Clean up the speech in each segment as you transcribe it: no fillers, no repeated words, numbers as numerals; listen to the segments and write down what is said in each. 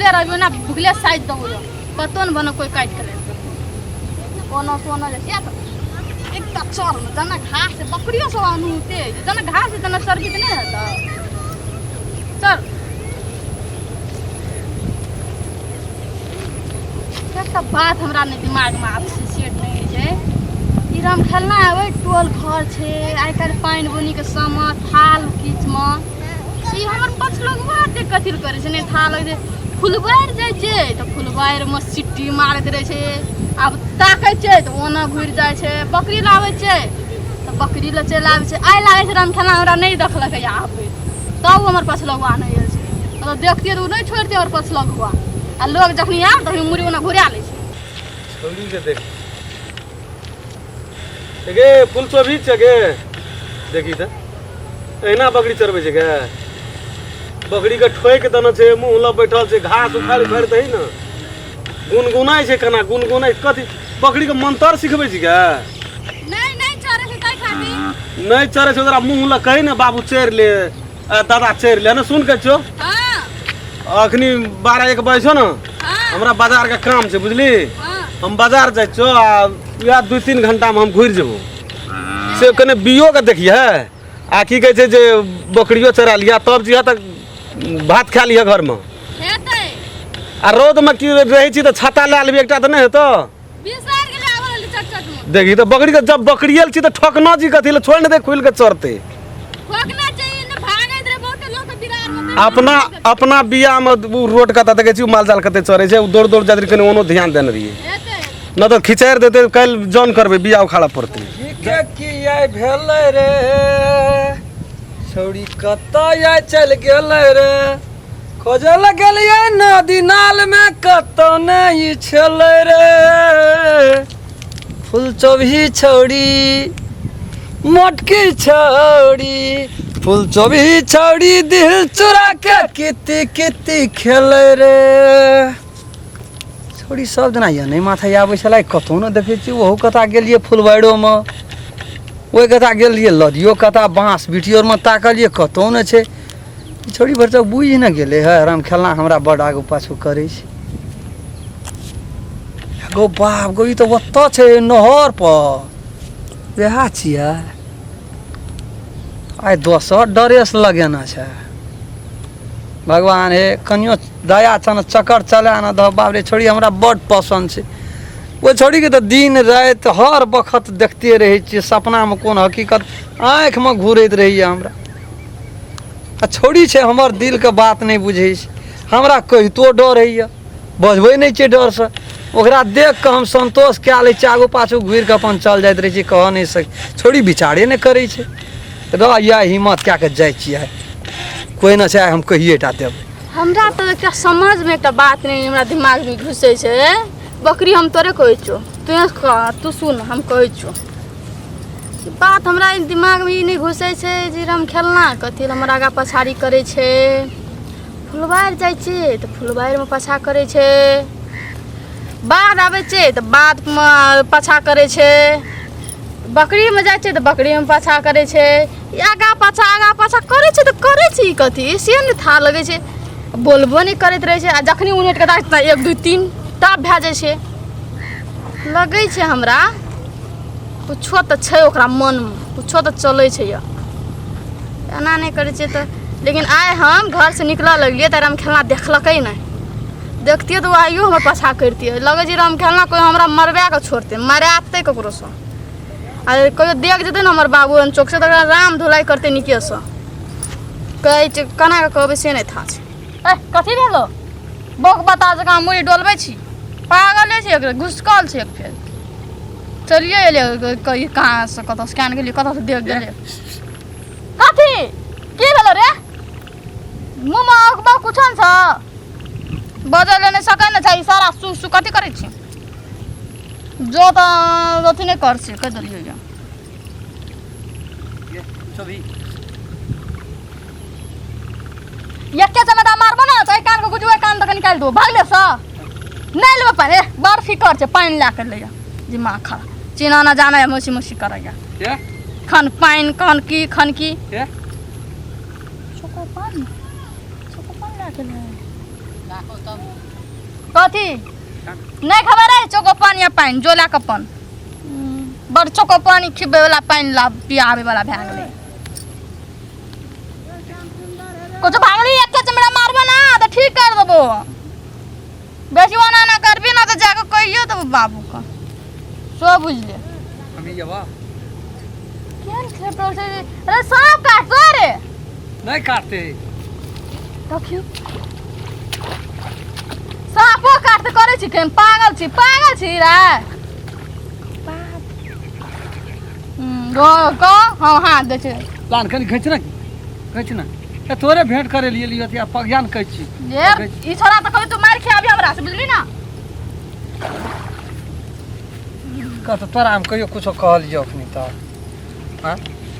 भुखले रहबियो ना भुखले साइज दबो जो कतो ने बनो कोई काटि के ले ओना सोना जे किया तऽ एकटा चर में जना घास छै, बकरियो सब आनूते जना घास छै तना चरबी तऽ नहि हेतौ। चल एकटा बात हमरा नहि दिमागमे आबै छै, सेट नहि होइ छै। ई राम खेलना ओहि टोल घर छै, आइ काल्हि पानि बुनीके समय थाल कीचमे ई हमर पछलगुआ एते कथी लए करै छै, नहि थाल लगै छै। फुलबारि जाइ छै तऽ फुलबारिमे सीटी मारैत रहै छै, आब ताकै छै तऽ ओना घुरि जाइ छै। बकरी लाबै छै तऽ बकरी लए चलि आबै छै। आइ लागै छै राम खेलना हमरा नहि देखलकै आबै, तब ओ हमर पछलगुआ नहि आयल छै। मतलब देखतियै तऽ ओ नहि छोड़ितै हमर पछलगुआ। आ लोग जखनी आयल तखनी मुड़ी ओना घुरा लै छै। छौड़ी के देख गे, फूल चोभी छै गे, देखी तऽ एहिना बकरी चरबै छै गे। बकरी के ठोकि देने छै, मुँह लग बैठल छै, घास उखाड़ि उखाड़ि दही ने गुनगुनाइ छै। केना गुनगुनाइ? कथी बकरी के मंतर सिखबै छै गे? नहि नहि चरै छै ताहि खातिर नहि चरै छै। ओकरा मुँह लग कही ने, बाबू चरि ले, आ दादा चरि ले ने। सुन के छौ। हाँ। अखनी 12-1 बजे छौ ने। हाँ। हमरा बाजार के काम छै, बुझली? हाँ। हम बाजार जाइ छौ आ वएह 2-3 घंटा में हम घुरि जेबो। से कने बियो के देखिए आ की कहै छै जे बकरियो चरा लिया, तब जिहा तक भात खा लिह घरमे। हेतै। आ रौदमे की रहै छी तऽ छाता लए लेबही एकटा तऽ नहि हेतौ। बिसरि गेलै आबऽ लगलै चट चट मे। देखी तऽ बकरी के जब बकरियल छी तऽ ठोकना जी कथी लए? छोड़ि ने दे, खुलि के चरतै। ठोकना चाहिए ने, भागैत रहे बहुते लोक बिरार मे। अपना अपना बियाहमे उ रोड कतऽ देखै छी, माल जाल कते चरै छै, उ दौड़ दौड़ जाइत रहै, कनि ओनो ध्यान देने रहियै। हेतै। नहि तऽ खिचारि देतै, काल्हि जन करबै, बिया उखाड़ऽ पड़तै। ई के की आइ भेलै रे छौड़ी, कतऽ आइ चलि गेलै रे? खोजऽ लए गेलियै नदी नालमे, कतऽ नहि छलै रे। फूल चोभी छौड़ी, मोटकी छौड़ी, फूल चोभी छौड़ी दिल चुरा के किती किती खेलै रे। छौड़ी सब दिना यऽ नहि माथा आबै छलै, कतहु ने देखै छियै। ओहू कता गेलियै फुलबाड़ियोमे, ओहि कता गेलियै लदियो कता, बाँस बिटियोमे ताकलियै, कतहु नहि छै। ई छौड़ी भरिसक बुझि ने गेलै है, राम खेलना हमरा बड्ड आगू पाछू करै छै। गो बाप गो, ई तऽ ओतऽ छै नहर पर, वएह छियै। आइ दोसर ड्रेस लगेना छै। भगवान हे, कनियो दया छह ने, चक्कर चला ने दह। बाप रे, छौड़ी हमरा बड्ड पसन्द छै। ओहि छौड़ीके तऽ दिन राति हर बखत देखते रहै छियै, सपनामे कोन हकीकत आँखिमे घूरैत रहैए हमरा। आ छौड़ी छै हमर दिलके बात नहि बुझै छै। हमरा कहितो डर होइए, बजबै नहि छियै डरसँ। ओकरा देख कऽ हम सन्तोष कए लै छियै, आगू पाछू घुरि कऽ अपन चल जाइत रहै छी। कहऽ नहि सक, छौड़ी विचारे नहि करै छै। रह या हिम्मत कए कऽ जाइ छियै, कोइ नहि छै, आइ हम कहिए टा देबै। हमरा तऽ एकटा समझमे एकटा बात नहि हमरा दिमागमे घुसै छै। बकरी, हम तोरे कहै छियौ, तू कह, तू सुन, हम कहै छियौ ई बात। हमरा दिमागमे ई नहि घुसै छै जे हम खेलना कथी लए हमर आगाँ पछाड़ी करै छै। फुलबारि जाइ छियै तऽ फुलबारिमे पाछा करै छै, बाध आबै छै तऽ बाधमे पाछा करै छै, बकरीमे जाइ छै तऽ बकरीमे पाछा करै छै। ई आगाँ पाछा आगाँ पाछा करै छै तऽ करै छै ई कथी, से नहि थाह लगै छै। बोलबो नहि करैत रहै छै आ जखनी उनटि कऽ ताकतै 1 2 3 तब भए जाइ छै। लगै छै हमरा कुछो तऽ छै ओकरा मनमे, कुछो तऽ चलै छै। यऽ एना नहि करै छै तऽ। लेकिन आइ हम घरसँ निकलऽ लगलियै तऽ राम खेलना देखलकै नहि। देखतियै तऽ ओ आइयो हमर पाछा करितियै। लगै छै राम खेलना कोइ हमरा मरबा कऽ छोड़तै, मरातै ककरोसँ। आ कहियो देख जेतै ने हमर बाबू चौकसँ तऽ ओकरा राम धुलाइ करतै नीकेसँ। कहै छै केना कऽ कहबै से नहि था छै। ए कथी भेलो? बौक बता जकाँ मुड़ी डोलबै छी, पागले छै, एक घुसकल छै। एक फेर चलिए एलियै कहाँसँ कतऽसँ केहन गेलियै, कतऽसँ देख गेलियै। कथी की भेलो रे? मुँहमे अकबा कुछो ने छौ, बजै लए नहि सकै ने छै। सारा सु सु कथी करै छी? जो तऽ अथी नहि कर छी, कहि देलियै ये। एके चमेटा मारबो ने तऽ एहि कानके गुजू, एहि कान तक निकालि देबो। भागले सँ नहि लेबै पानि। बड़ फिकर छै, पानि लए कऽ लैया दिमाग खराब। चिन्ह ना जानै मौसी मौसी करैया। खन पानि खन की खन की चोको पान, चोको पान लए कऽ। कथी नहीं खबर है चोको पानी या पानि जो ला के अपन बड़ चोको पानी खिबे वाला पानि ला पियाबे वाला भए गेलै। कुछ भागली एक चमड़ा मारबो ना तो ठीक कर देबो। बेसी ओना ना करबी ना तो जाके कहियो देबो बाबू के, सो बुझले। हमी जबा केहन खेत छै? अरे सांप काटतो रे। नहीं काटते। देखियो साँपो काटते करै छी केहन पागल छी, पागल छी रे। गो हम हाथ दै छै। लान कनि घिच ना, घिच ना। ए तोरे भेंट करे लिए लियो आ पगियान कहै छी। ये ई छोरा तऽ कहै तू मारि खियाबी हमरा से, बुझली ना? कह तऽ तोरा हम कहियो कुछो कहलियो अखनी तऽ? हाँ?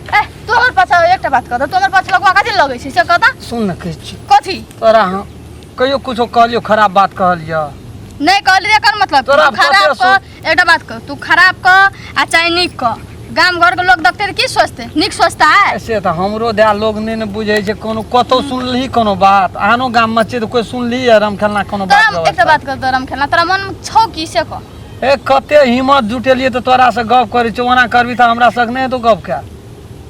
ए तू हमर पाछा एकटा बात कह, तू हमर पाछा लगवा कथी लगै छी से कह तऽ। सुन न कहै छी। कथी? तोरा हम कहियो कुछो कहलियो खराब बात कहलियो? नहीं कहलियो, एकर मतलब तोरा तू खराब पते कह, एकटा बात कह, तू खराब कह आ चाहे नीक कह, गाम घर के लोग देखते तऽ की सोचते? नीक सोचता है? से तऽ हमरो दए लोग नहीं ने बुझै छै कोनो, कतौ सुनलही कोनो बात? आनो गाम में छै तऽ कोई सुनलही है रामखेलना कोनो बात? तोरा एकटा बात कह, तोरा रामखेलना तोरा मन में छौ की से कह। ए कते हिम्मत जुटेलियै तऽ तोरा से गप करै छियौ, ओना करबी तऽ हमरा सक नहि हेतौ गप कए।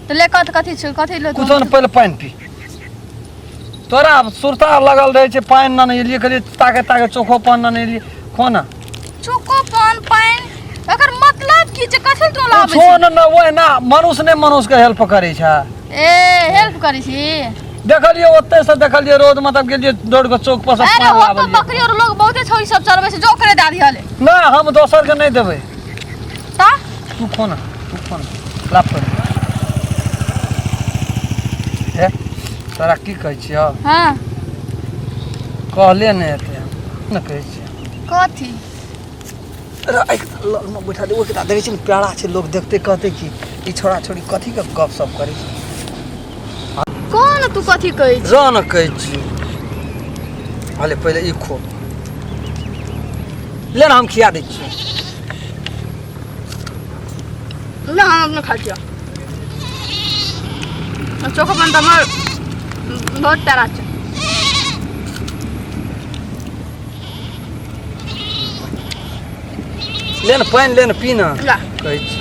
तऽ ले कथ कथी छौ, कथी ले? कुछो ने, पहिले पानि पी। तोरा सुरता लगल रहै छै, पानि ने एलियै, कहलियै ताके ताके चोखो पान ने एलियै, खो ना। चोखो पान पानि एकर मतलब की छै? कथी तू लाबै कुछो ने ने ओहिना मनुष्य ने मनुष्य के हेल्प करै छै। ए हेल्प करै छी? देखलियै ओतै से देखलियै रोड मतलब गेलियै दौड़ के चौक पर से अरे पानि हो तो लाबलियै। बकरी और लोग बहुते छौ ई सब चरबै छै, जो करे दए दिहले। नहि हम दोसर के नहि देबै। ता तू खो ना, तू खो ना, लाभ कर। ए तोरा की कहै छियौ? हाँ कहले नहि हेतै, ने कहै छियै। कथी? लगमे बैठा दे, ओकरा देखै छियै ने प्यारा छै, लोग देखते कहते कि ई छोड़ा छोड़ी कथी के गप सप करै छै। कोन तू कथी कहै छी? रह ने कहै छी। भले पहिले ई खो ले ना, हम खिया दै छियै। ना हम अपने खा छियै। चोखो पान तऽ हमर बहुत प्यारा छै। ले ने पानि, ले ने पी ना। ला। कहै छी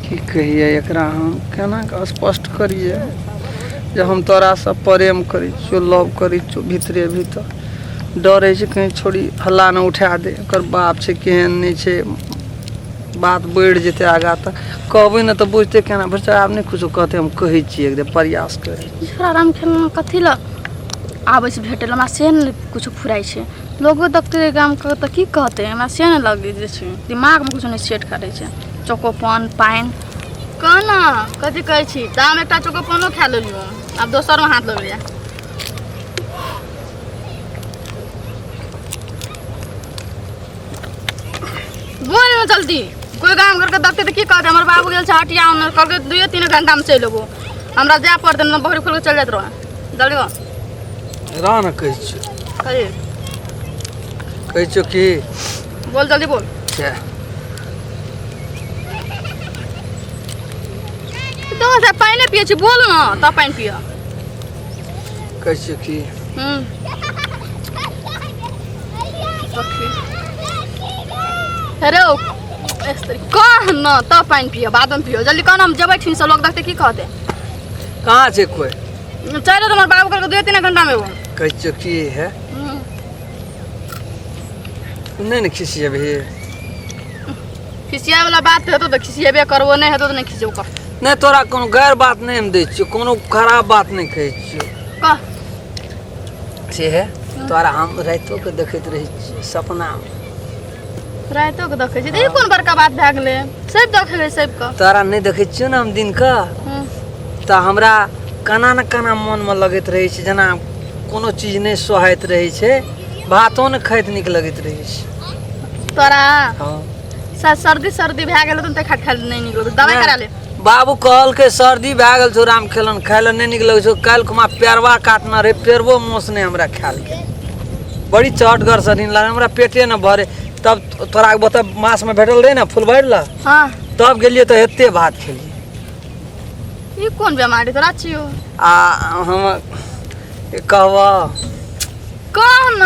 की कहियै एकरा, हम केना कऽ स्पष्ट करियै जे हम तोरासँ प्रेम करै छियौ, लव करै छियौ। भीतरे भीतर डर होइ छै कहीं छोड़ी हल्ला ने उठा दे, ओकर बाप छै केहन नहि छै, बात बढ़ि जेतै आगाँ। तऽ कहबै ने तऽ बुझतै केना? बच्चा आब नहि किछो कहतै, हम कहै छियै, एक बेर प्रयास करै। छोरा रामखेलना कथी लए आबै छै भेटै लए? हमरा से नहि किछो फुराइ छै। लोगो देखतै गामके तऽ की कहतै? हमरा से नहि लगै जे छै दिमागमे किछो नहि सेट करै छै। चोकोपान पानि कह ने कथी कहै छी? तऽ हम एकटा चोकोपानो खा लेलियौ, आब दोसरमे हाथ लगैया। बोल ने जल्दी, कोई गाम घरके देखतै तऽ की कहतै? हमर बाबू गेल छै हटिया ओन्ने, कहलकै 2-3 घंटामे चलि अयबो। हमरा जाय पड़तै ने, बकरी खोलि कऽ चलि जाइत रहै। जल्दी कह। रह ने कहै छियौ। कही। कहै छियौ की? बोल जल्दी बोल। से तो से पानि पियै छी, बोल ने तब पानि पिय। कहै छियौ की? हेलो कह न तब पानि पिय, बादमे पियो। जल्दी कह न, हम जेबै ठीन से, लोग देखतै की कहतै? कहाँ छै कोई? चलि हमर बाबू कहलकै 2-3 घंटामे एबो। कहै छियौ की है? नहि ने खिसियेबही? खिसियाए वाला बात हेतौ तऽ खिसियेबे करबो, नहि हेतौ तऽ नहि खिसियेबो, कह। नहि तोरा कोनो गैर बात नहि हम दै छियौ, कोनो खराब बात नहि कहै छियौ। कह। से है तोरा हम रातिओ के देखैत रहै छियौ सपनामे। रातिओ के देखै छी तऽ ई कोन बड़का बात भए गेलै? सब देखै सबके। तोरा नहि देखै छियौ ने हम दिनके तऽ हमरा केना ने केना मोनमे लगैत रहै छै, जेना कोनो चीज नहि सोहाइत रहै छै, भातो नहि खाइत नीक लगैत रहै छै। तोरा हँ सर्दी सर्दी भए गेल तऽ खाट खाय नहि नीक लगै, दवाइ करा ले। बाबू कहलकै सर्दी भए गेल छौ राम खेलन, खाय लए नहि नीक लगै छौ। काल्हि खुमा पेरवा काटना रहै, पेरवो मोस नहि हमरा खायल गेल, बड़ी चहटगर से नींद लागल, हमरा पेटे ने भरे। तब तोरा ओतऽ मासमे भेटल रहै ने फुलबारि लए। हाँ तब गेलियै तऽ एते भात खेलियै। ई कोन बेमारी तोरा छियो? आ हम कहब। कह न।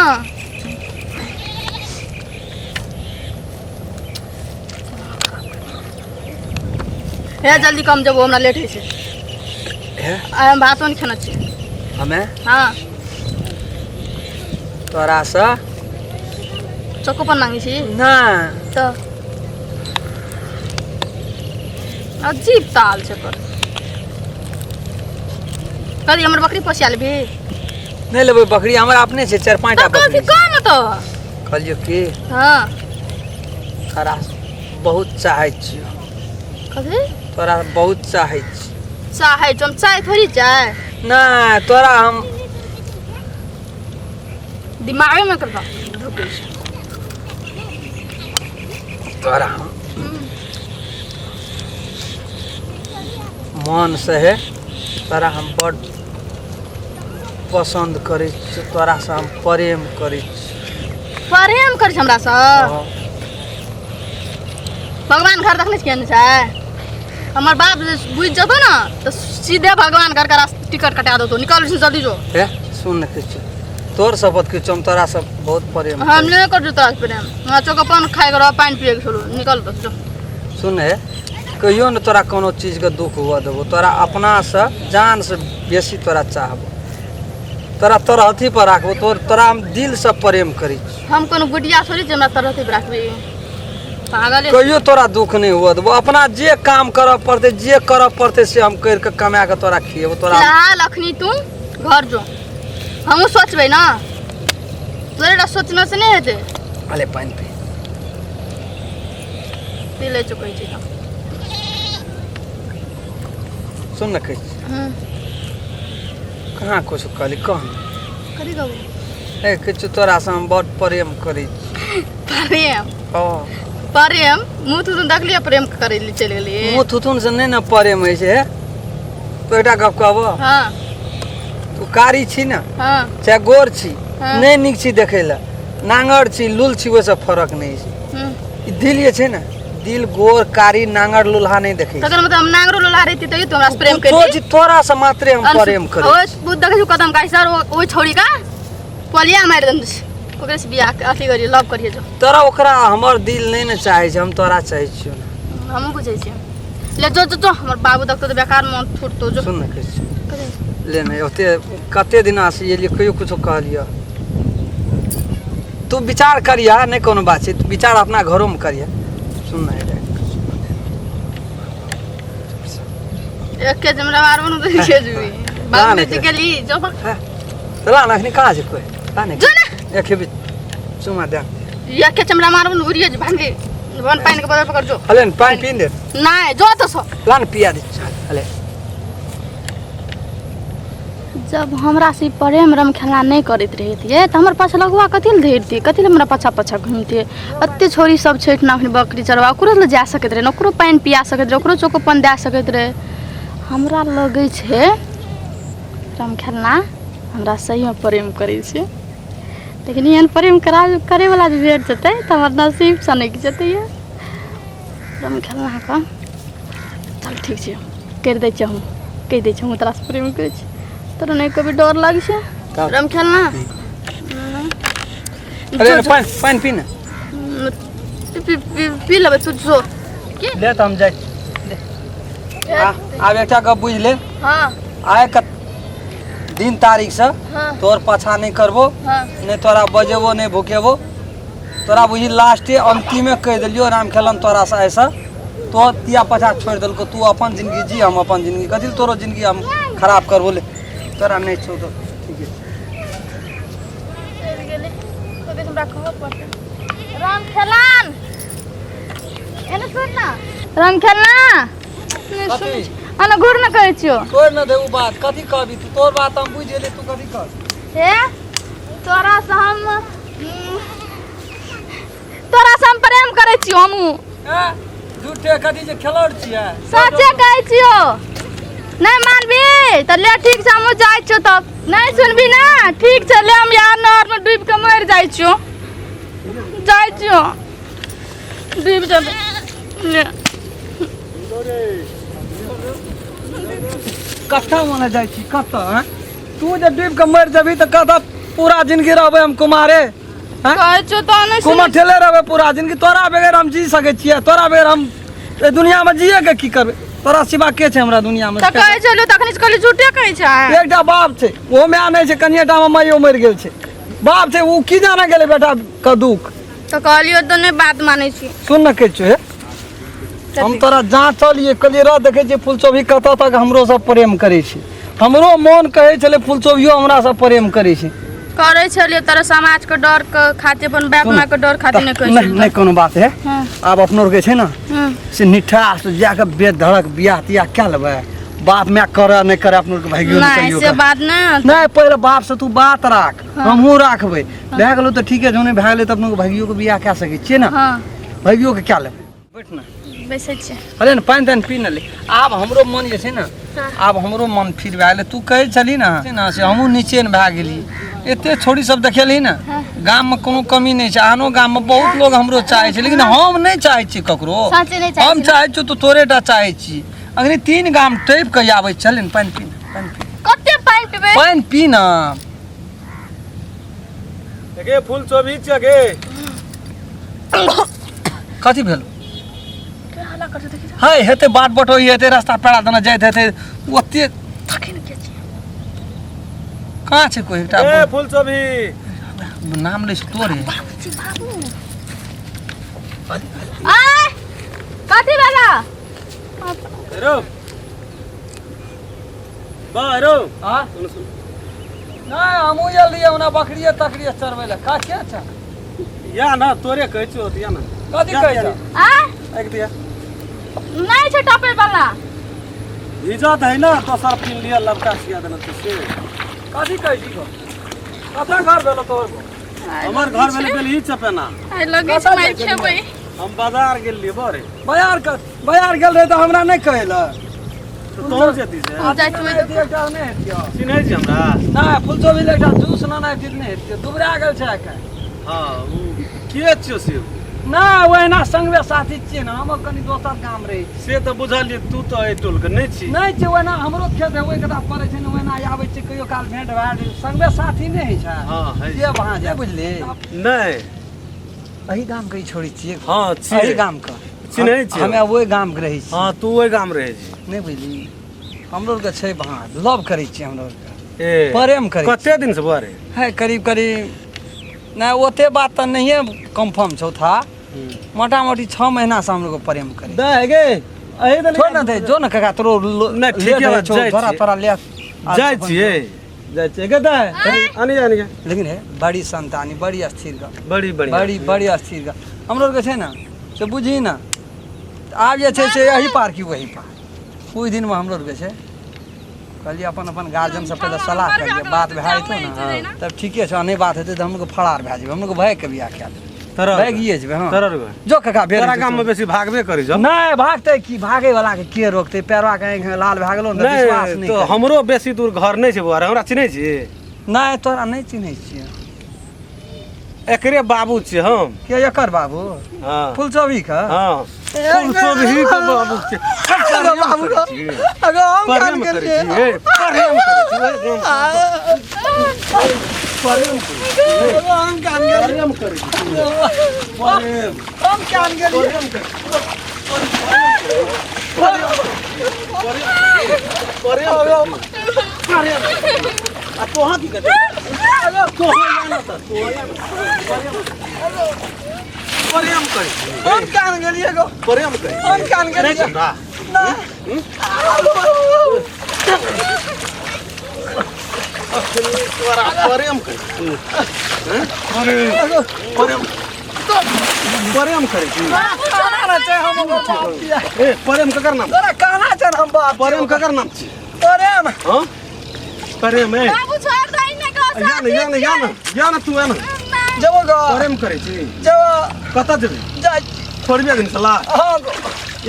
हे जल्दी कम जब हमरा लेट होइ छै। हे? आइ हम भातो नहि खेने छी। हमे? हाँ। तोरासँ चोकोपन मांगै छी? नहि। तऽ अजीब ताल छै पर। कथी हमर बकरी पोसिया लेबही? नहि लेबै बकरी, हमरा अपने छै 4-5 टा तऽ कथी बकरी। कह न तऽ। कहलियौ की? हाँ। तोरा बहुत चाहै छियौ। कथी? तोरा बहुत चाहै छी। चाहै छी? हम चाय थोड़ी चाय। नहि, तोरा हम दिमागे में करता ढुकै छै। तोरा हम मन से हे तोरा हम बड पसन्द करै छी, तोरासँ हम प्रेम करै छी। प्रेम करै छै हमरासँ? हँ। भगवान घर देखने छियै ने छै? हमर बाप जे बुझि जेतौ ने तऽ सीधे भगवान घर के रास्ता टिकट कटा देतौ। निकल जल्दी जो। हे सुन ने, किछु तोर शपथ किछु, हम तोरा से बहुत प्रेम हम करै नहि करू तोरा से प्रेम। हमरा चौक पान खाइ के रह, पानि पिए के छोड़ू, निकल बस जो। छी। सुन हे, कहियो ने तोरा कोनो चीजके दुख हुअ देबो। तोरा अपनासँ जानसँ बेसी तोरा चाहबो, तोरा तरहथी पर राखबो। तोरा हम दिलसँ प्रेम करै छी। हम कोनो गुडिया थोड़ी जे हमरा तरहथी पर राखबी, पागले। कहियो तोरा दुख नहि हुअ देबो। अपना जे काम करऽ पड़तै, जे करऽ पड़तै से हम करि कऽ कमा कऽ तोरा खिएबो। तोरा फिलहाल अखनी तू घर जो, हमहूँ सोचबै ने। तोरे टा सोचने से नहि हेतै। अले पानि पी। पी लै चुकै छी तऽ। सुन ने, कहै छी। कहाँ कुछ कहली, कह ने। कथी कहबो? ए किछु, तोरासँ हम बड़ प्रेम करै छी। प्रेम? हँ। प्रेम मुँह थुथुन देखलियै, प्रेम करै लए चलि गेलियै। मुँह थुथुन से नहि ने प्रेम होइ छै। हे तो एकटा गप कहबो? हाँ। तू कारी छी ने? हाँ। चाहे गोर छी। हाँ। नहि नीक छी देखै लए, नांगर छी, लुल छी, ओहिसँ फरक नहि छै। ई दिल जे छै ने, दिल गोर कारी नांगर लुल्हा नहि देखै छै। तकर मतलब हम नांगरो लोला रहिती तैयो तू हमरा से प्रेम कुछो करती? छी, तोरा से मात्रे हम प्रेम करै। ओए बुद्ध देखै छु कदम गाय सर, ओइ छौड़ी का पलिया मारि देने छै, ओकरे से बियाह अथी करिए, लव करिए जो। तोरा ओकरा हमर दिल नहि ने चाहै छै, हम तोरा चाहै छियौ ने। हमहूँ बुझै छियै। ले जो जो जो, हमर बाबू देखतो तऽ बेकार मन फुटतो, जो। सुन ने, कहै छियौ। ले ने, ओते कते दिना से एलियै, कहियो कुछो कहलियै? तू विचार करिया, नहि कोनो बात छै, तू विचार अपना घरोमे करिया। सुन ने रे। एके जमरा मारबो ने तऽ खेजबी बाबू ने गेली जो। चला ने, अखनी कहाँ छै कोइ? ला ने। जो ने। एक खेबी चुमा दे। एके चमड़ा मारबो ने उड़िए भांगे वन पानि के बदल पकड़ जो। अले ने पानि पी दे। नहीं जो तो सो। ला ने, पिया दे। अले जब हमरा से प्रेम रम खेला नहीं करैत रहितियै तऽ हमर पाछा लगुआ कथी लए धरितियै, कथी लए हमरा पाछा पाछा घुमितियै? एते छोरी सब छै एहिठिना अखनी बकरी चरवा, ओकरो लए जा सकैत रहै ने, ओकरो पानि पिया सकैत रहै, ओकरो चोकोपन दए सकैत रहै। हमरा लगै छै रामखेलना हमरा सहीमे प्रेम करै छै, लेकिन एहन प्रेम करा करैवला जे भेट जेतै तऽ हमर नसीब सनकि जेतै। यऽ रामखेलनाके चल ठीक छै, करि दै छियै, हम कहि दै छियै हम तोरासँ प्रेम करै छी। तोरा नहि कभी डर लागै छै? तब? राम खेलना। अरे पानि पानि पी ने। पी पी पी लेबै, तू जो। की ले तऽ हम जाइ छी। आब एकटा गप बुझि ले। हाँ। आइ के दिन तारीख से हाँ। तोर पाछा नहि करबो। हाँ। नहि तोरा बजेबो, नहि भुकेबो। तोरा बुझी लास्टे अंतिमे कहि देलियो राम खेलन, तोरा से ऐसा तो तिया पाछा छोड़ि देलको। तू अपन जिंदगी जी, हम अपन जिंदगी। कथी लए तोरो जिंदगी हम खराब करबो? ले, तोरा नहि छौ तऽ ठीके छै। चलि गेलै तो देख, हमरा कहऽ पड़तै। राम खेलन, एने सुन ना राम खेलना, नहि कथी? सुनै छी। अने घुर ने, कहै छियौ। तोड़ न दे उ बात। कथी कहबी तू? तोर बात हम बुझि गेली, तू कथी कह। हे तोरा से हम तोरा से हम प्रेम करै छियौ हमहूँ। झूठे कथी जे खेलौड़ छियै? सचे कहै छियौ। नहि मानबी तऽ ले, ठीक छै, हमहूँ जाइ छियौ। तब नहि सुनबी ना? ठीक छै, ले, हम यार नहरमे डूबि कऽ मरि जाइ छियौ। जाइ छियौ, डूबि जेबै, ले। कतऽ मने जाइ छी कतऽ आँय? तू जे डूबि कऽ मरि जेबही तऽ कतऽ पूरा जिंदगी रहबै हम कुमारे आँय? कहै छौ तऽ नहि सुनै कुमार ठेले रहबै पूरा जिंदगी तोरा बगैर हम जी सकै छियै तोरा बगैर हम एहि दुनियामे जिए के की करबै तोरा सिवा के छै हमरा दुनियामे तऽ कहै छलियौ तखने से कहली झूठे कहै छै एकटा बाप छै ओहो माय नहि छै कनिए टामे माइयो मरि गेल छै बाप छै ओ की जाने गेलै बेटा के दुख तऽ कहलियौ तऽ नहि बात मानै छी सुन ने कहै छियौ हे हम तोरा जाँचलियै कहलियै रह देखै छियै फुलचोभी कतऽ तक हमरो सब प्रेम करै छै हमरो मोन कहै छलै फुलचोभियो हमरा सब प्रेम करै छै करै छलियै तोरा समाज के डर के खातिर अपन बाप माय के डर खातिर नहि कहै नहि छलियै नहि कोनो बात है हँ आब अपनो आरके छै ने हँ से निठास जाके बेधड़क बियाह तियाह कए लेबै बाप माय करे नहि करे अपनो आरके भागियो नहि निकलियो से बात नहि नहि पहिले बाप से तू बात राख हमहूँ राखबै भए गेलौ तऽ ठीके छौ नहि भए गेलै तऽ अपनो के भागियो के बियाह कए सकै छियै ने हँ भागियो के कए लेबै बैठ ने बैसै छियै अरे ने पानि तानि पी ने ले आब हमरो मन जे छै ने हाँ। आब हमरो मन फिर भए गेलै तू कहै छलही ने ने से हमहूँ निचेन भए गेली एते छोड़ी सब देखेलही ने हाँ। गाममे कोनो कमी नहि छै आनो गाममे बहुत लोग हमरो चाहै छै लेकिन हम नहि चाहै छियै ककरो साँचे नहि चाहै हम छी। चाहै छियौ तऽ तोरे टा चाहै छी अखनी तीन गाम टपि कऽ आबै छलै ने पानि पी ने, पानि पी कते पानि पीबै पानि पी ने गे फूल चोभी छियै गे कथी भेल है हेतै बाट बटोही हेतै रास्ता पेड़ा देने जाइत हेतै ओते कहाँ छै कोइ एकटा ए फूल चोभी नाम लै छै तोरे आय कथी भेला रो बा रो हाँ सुन सुन नहि हमहूँ आयल रहियै ओना बकरिए तकरिए चरबै लए का के छै या ना तोरे कहै छियौ या ना कथी कहै छ आय एक दिया नहि छै टपे वाला इज्जत है ना दोसर पिन लिया लबका सिया देना तो से कथी कहै छी गो कतऽ घर भेलो तोहर गो? हमर घर भेलै पहले ई चपेना आइ लगै छै मारि खेबै हम बाजार गेल रहियै बरे बाजार क बाजार गेल रहे तऽ हमरा नहि कहै लए तऽ तोहूँ जेती से हम जाइ छी ओहि एकटा नहि हेतियौ चिन्है छी हमरा नहि फुलचोभी लए एकटा जूस लेना हेतियै नहि हेतियौ दुबरा गेल छै आइ काल्हि हँ ओ के छियौ से नहि ओहिना संगवे साथी छियै ने हमर कनि दोसर गाम रहै छी से तऽ बुझलियै तू तऽ एहि टोलके नहि छी नहि छै ओहिना हमरो खेत है ओहि कता पड़ै छै ने ओहिना आबै छै कहियो काल भेंट भए गेल संगवे साथी नहि होइ छै हँ है से वहाँ जाय बुझली नहि एही गाम के ई छोड़ी छियै हँ छियै एही गाम के चिन्है छियै। हमे ओहि गाम के रहै छी हँ तू ओहि गाम रहै छी नहि बुझली हमरो आरके छै वहाँ लव करै छियै हमरो आरके ए प्रेम करै कते दिन से बरे है करीब करीब नहि ओते बात तऽ नहिए कन्फर्म छौ था मोटा मोटी 6 महीना से हम लोग प्रेम करै दे गे एहि दे छोड़ ना दे जो ना काका तोरो नहि, ठीके लेट बा, होइ छौ, जाइ थोड़ा छियै। थोड़ा ले जाइ छियै जाइ छियै गे दे आनि आनि गे लेकिन हे बड़ी संतानी बड़ी स्थिर ग बड़ी बढ़िया बड़ी बड़ी स्थिर ग हमरो आरके छै ने से बुझही ने आब जे छै से एही पार कि वही पार कुछ दिनमे हमरो आरके छै कहलियै अपन अपन गार्जियन से पहिले सलाह करियै बात भए जेतौ ने तब ठीके छौ नहि बात हेतै तऽ हमलोग फरार भए जेबै हमलोग भागि के बियाह कए लेबै तोरा भागिए जेबै हँ तोरा रे जो काका भेल तोरा गाम में बेसी भागबे करी जो नहि भागतै की भागै वाला के के रोकतै पैरवा के आँखि लाल भए गेलौ ने तऽ विश्वास नहि नहि तो करी। हमरो बेसी दूर घर नहि छै बौआ रे, हमरा चिन्है छी नहि तोरा नहि चिन्है छियै एकरे बाबू छियै हम के एकर बाबू हँ फुलचोभी के हँ फुलचोभी के बाबू छियै बाबू अगर हम प्रेम कान करै गेलियै छी प्रेम करै छी प्रेम हम कान गेलियै प्रेम करै छी प्रेम हम कान गेलियै प्रेम करै प्रेम प्रेम आ तोहाँ की करै तोहाँ या ना तऽ तोहाँ या ना प्रेम करै छी हम कान गेलियै गो प्रेम करै हम कान नहि गेलियै चंदा तोरा प्रेम करै छी प्रेम प्रेम करै छी कहना छै हम ओकर बाप छियै। ए प्रेम ककर नाम तोरा कहना छै हम बाप छियै। प्रेम ककर नाम छी प्रेम हाँ प्रेम ए बाबू छोड़ दही ने गो या ने या ने या ने या ने तू या ने जेबो गो प्रेम करै छी जेबो कतऽ जेबी जाइ छोड़बे दिन सला हाँ गो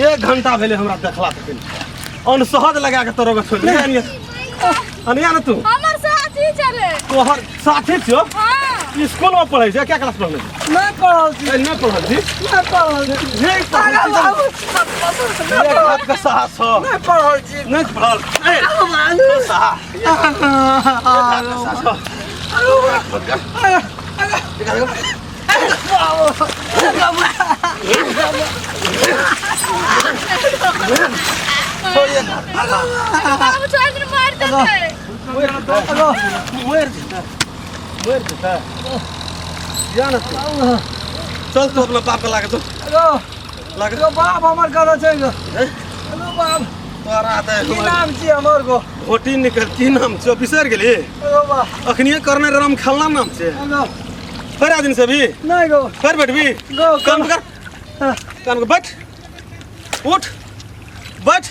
एक घंटा भेलै हमरा देखला तखन अनसहज लगा के तोरो के छोड़ देलियै। अनिया ने तू हमर साथी चले तोहर साथी छियो हां स्कूल में पढ़ै छै क्या क्लास पढ़ने छै नहि पढ़ल छी ए, नहि पढ़ल छी नहि पढ़ल छी नहि पढ़ल अरे छी। बाबू, एक हाथ के साहस छौ। नहि पढ़ल छी नहि पढ़ल ए, साहस। एक हाथ के साहस छौ। बाबू छोड़ दे मार देतै मरि जेतै मरि जेतै जा ने तू। चल तू अपना बाप के लागे चल हेलो लागे हेलो बाप हमर कतऽ छै गो हेलो बाप तोरा तऽ की नाम छी हमर गो घोटी निकल की नाम छौ बिसरि गेली हेलो बाप अखनिए करने राम खेलना नाम छै हेलो फेर आ दिन से भी नहि गो फेर बैठबी गो कान पकड़ कान पकड़ बैठ उठ बैठ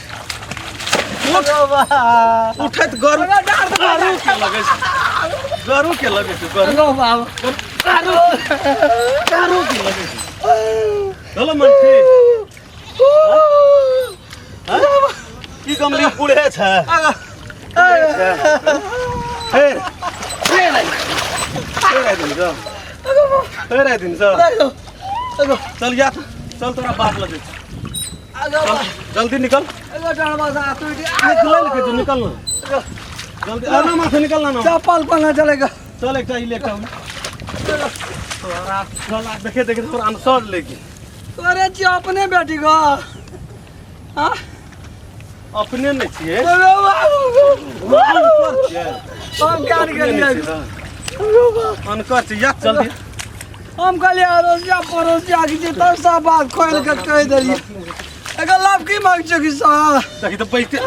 उठ हेलो बाप उठैत गरु गरु के लगै छै गरु के लगै छै गरु हेलो बाप गरु के लगै छै हेलो मन ठीक की गमली बूढ़े छै फेर फेर आइ फेर आइ दिन छ फेर आइ दिन छ चल जा चल तोरा बाप लगे चल जल्दी निकल निकल के जो निकल ना जल्दी आना माथे निकल ना चप्पल पहना चलेगा चल एकटा ई ले एकटा तोरा चल आ देखे देखे तोरा अनसर लेके तोरे छी अपने बेटी गो हाँ अपने नहि छियै अरे बाबू अनकर छियै हम कान अपने नहि गेलियै छियै ना। अनकर छियै या जल्दी हम कहलियै अड़ोसिया पड़ोसिया के जे तब सब बात खोलि के कहि देलियै एकर लाभ की मांग छौ कि साला देखी तऽ बैठे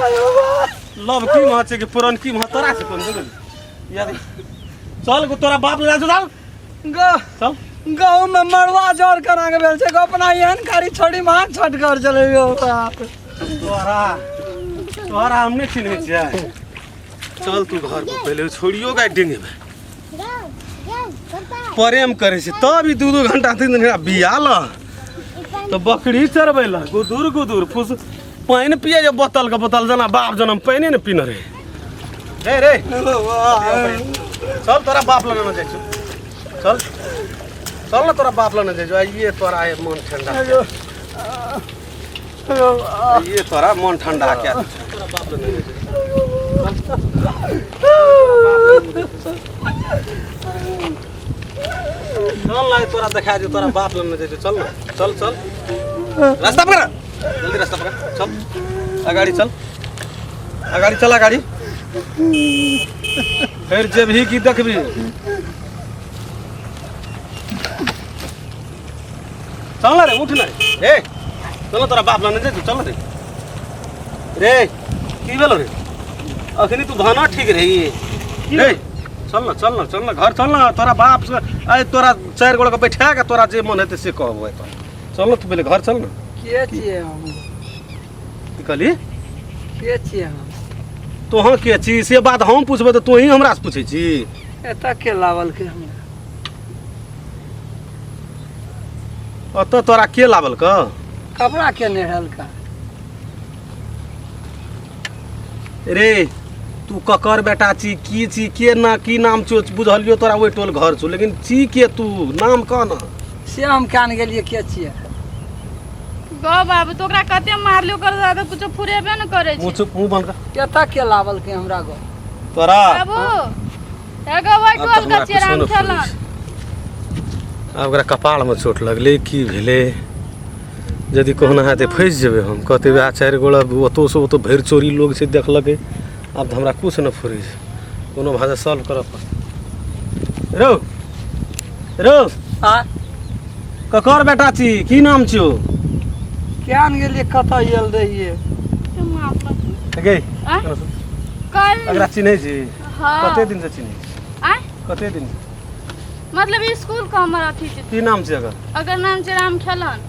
लव की मह छै कि पुरन की मह तोरा से कोन देबै यार चल गो तोरा बाप लगा चल गो चल गहूम में मड़ुआ जर करा के भेल छै गो अपना एहन कारी छोड़ी माँ छट कर चले गो बाप तोरा तोरा हम नहि चिन्है छियै चल तू घर पर पहिले छोड़ियो गाय डेंगे में प्रेम करै छै तब ई दू दू घंटा तीन दिन बिया ल तऽ बकरी चरबै ल गुदुर गुदुर फुस पानि पिए जे बोतल के बोतल जेना बाप जनम पानि ने पीने रहे रे रे चल तोरा बाप लग जाइ छौ चल चल ना तोरा बाप लग जाइ छौ आइए तोरा आइ मन ठंडा आइए तोरा मन ठंडा क्या तोरा बाप लग जाइ छौ चल ना तोरा देखा दे तोरा बाप लग जाइ छौ चल ना चल चल रास्ता पकड़ जल्दी रास्ता पकड़ चल अगाडि चल अगाडि चल अगाडि फेर जेबही की देखबी चल ना रे उठ ना रे ए चल ना तोरा बाप लने जे चल ना रे रे की भेलो रे अखनी तू भाना ठीक रही रे चल ना चल ना चल ना घर चल ना तोरा बाप से आइ तोरा चारि गोड़ा के बैठा के तोरा जे मन हेतै से कहबो तोरा चल ना तू पहिले घर चल ना के छियै हम की कहली के छियै हम तोहँ के छी से बात हम पुछबै तऽ तोही हमरा से पूछै छी एतऽ के लावल के हमरा ओतऽ तोरा के लावल क कपड़ा के नेहल का रे तू ककर बेटा छी की छी के ना की नाम छौ बुझलियो तोरा ओहि टोल घर छौ लेकिन छी के तू नाम कह ना से हम कान गेलियै के छियै गो बाबू तो ओकरा कते मारलियो कर दादा कुछो फुरेबे न करे मुँह छै चुप मुँह बंद कर एतऽ के लावल के हमरा गो तोरा बाबू एगो वही आब तऽ टोल हमरा के छियै कुछो राम नहि खेलन फुरै छै। आब ओकरा कपारमे चोट लगलै की भेलै यदि कहुना हेतै फँसि जेबै हम कहतै वएह चारि गोड़ा ओतहुसँ ओतऽ भरि चोरी लोग छै देखलकै आब तऽ हमरा किछु नहि फुरै छै कोनो भाषा सॉल्व करऽ पड़तै रौ रौ आ ककर बेटा छी की नाम छियौ केहन गेलियै कतऽ आयल रहियै गे आँय? कल एकरा चिन्है छी हाँ कते दिन से चिन्है छी आँय? कते दिन से मतलब स्कूल के हमर अथी छै की नाम छै एकर अगर नाम छै राम खेलन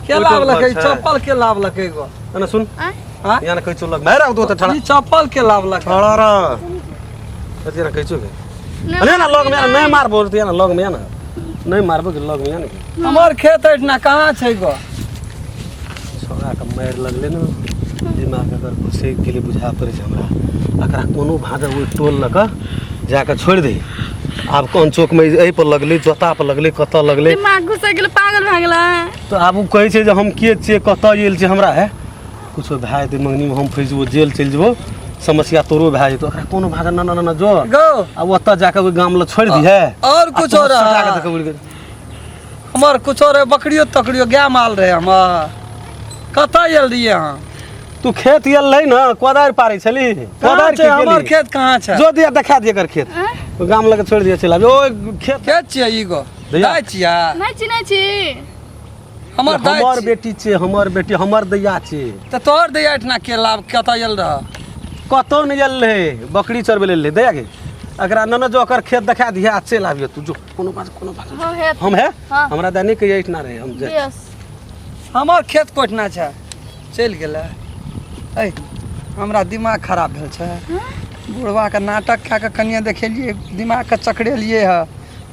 के लावलकै छै। चप्पल के लावलकै गो एना सुन आँय? हाँ? यहाँ कहै छौ लग मारि आउ तो ठड़ा ई चप्पल के लावलकै ठड़ा रह अथी ना कहै छौ के नहि अरे ना लग में आ ना, नहीं मारबो तो यहाँ लग में आ ना नहीं मारबो कि लग में आ ना हमर खेत एहिठिना कहाँ छै गो छौड़ा के मारि लगलै ने दिमाग अगर घुसि गेलै बुझा पड़ै छै हमरा एकरा कोनो भाँजा ओहि टोल लऽ कऽ जा कऽ छोड़ि दही आब कोन चौक में एहि पर लगलै, जोता पर लगलै, कतऽ लगलै। दिमाग घुसि गेलै, पागल भए गेलै। तऽ आब ओ कहै छै जे हम के छियै, कतऽ आयल छियै, हमरा है कुछो भए जेतै, मंगनीमे हम फँसि जेबो, जेल चलि जेबो, समस्या तोरो भए जेतौ। ओकरा कोनो भाषा ना ना ना जो गो आ ओतऽ जाके ओहि गाम लग छोड़ि दिहे। और कुछो रहा हमर कुछो रहे, बकरियो तकरियो गाय माल रहे हमर। कतऽ आयल रहियै अहाँ? तू खेत गेल रही ने, कोदारि पारै छली। कहाँ कोदारि छै के हमर गेली? खेत? कहाँ छै? जो दिया देखा दिए कर खेत, गाम लग छोड़ दिया, चल आबी ओ खेत। खेत छियै ई गो? दैया। दाइ छियै? नहि चिन्है छी? हमर दाइ हमर छी। बेटी छै, हमर बेटी, हमर दैया छै। तऽ तोहर दैया एहिठिना के लाभ? कतऽ आयल रह? कतौ नहि गेल रहे, बकरी चरबै लेल रहै। दैया गे, एकरा ननद जो ओकर खेत देखा दिहे आ चलि आबियो तू। जो कोनो बात, कोनो बात। हँ हे। हम है। हाँ। हमरा दै नहि कहिए एहिठिना रहे हम जाइ। बेस। हमर खेत कोठना छै, चलि गेलै। ऐ हमरा दिमाग खराब भेल छै। बुढ़बाके नाटक कए कऽ कनिए देखेलियै, दिमागके चकरेलियै हँ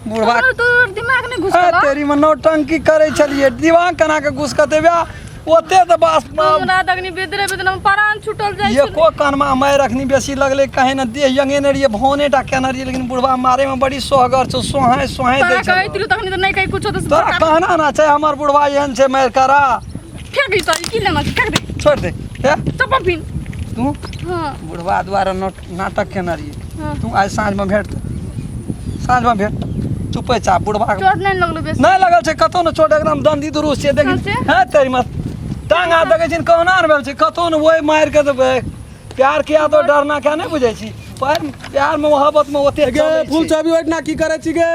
बुढ़बा। तोहर तोहर दिमाग नहि ए, घुसल? तेरी में नौटंकी करै छलियै, दिमाग केना के घुसकतै बे ओते तऽ बास। हमरा तखनी बेदरे बेदरे में प्राण छूटल जाइ छै। एको कानमा मारि अखनी बेसी लगलै कहीं ने, देह यंगेने रहियै, भौने टा केने रहियै, लेकिन बुढ़बा मारे में बड़ी सोहगर छौ, सोहाय सोहाय तोरा दै छौ। कहैत रहियौ तखनी तऽ नहि कही कुछो तऽ तोरा कहना ना छै, हमर बुढ़बा एहन छै, मारि करा। फेंक दी तोरी, की लेना छै, फेंक दे। छोड़ दे हे। चप्पल पिन। तू हाँ। बुढ़बा दुआरे नाटक केने रहियै। हाँ। तू आइ साँझमे भेट, साँझमे भेट, चुपे चाप बुढ़बा के। चोट नहि लगलो बेसी? नहि लगल छै कतौ ने चोट, एकदम दंदी दुरुस्त छै। देखी। हँ से? है तेरी मत टांग हाथ देखै छी कहुना ने भेल छै कतौ ने। ओहि मारि के देबै, प्यार किया तो डरना क्या नहि बुझै छी, पर प्यार में मोहब्बत में ओते गे चलै फूल छै। चाबी ओहिठिना की करै छी गे?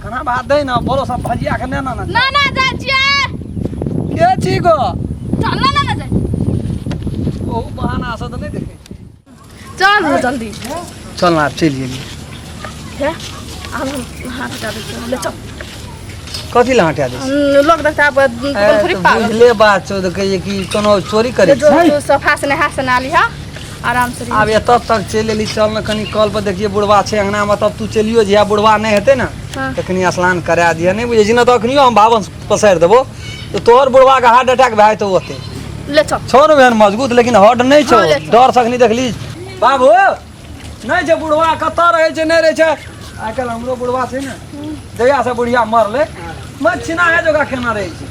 खाना भात दै ने, बोलो सब भजिया के ने ना ना। ना ना जाइ छियै। के छी गो? चल ना ना ना जाइ। ओ बहाना से तऽ नहि देखै छी। चल ना जल्दी। चल ना, आब चलि गेलियै। हे आब हम हाथ हटा दै छियौ, ले चल। कथी लए हटा दै छी? लोग देखता आब ए, थोड़ी तऽ पागल। बुझले बात छौ तऽ कहियै कि कोनो चोरी करै जो छी। जो सफा से नहा से नहा लिहा आराम से। आब एतऽ तक चलि एली, चल ने कनि कल पर देखिए बुढ़वा छै अंगनामे, तब तू चलियो। जहिया बुढ़वा नहि हेतै ने हाँ। तऽ कनि स्नान करा दिअ। नहि बुझै छी ने तऽ अखनियो हम भावन पसारि देबो तऽ तोहर बुढ़वाके हार्ट अटैक भए जेतौ ओते। ले चल। छौ ने ओहन मजबूत, लेकिन हर्ट नहि छौ। हाँ, ले चल। डर से अखनी देखली बाबू नहि छै। बुढ़वा कतऽ रहै छै, नहि रहै छै। आइ काल्हि हमरो बुढ़वा छै ने, जहिया से बुढ़िया मरलै मन छिनाहे जोगा केना रहै छै,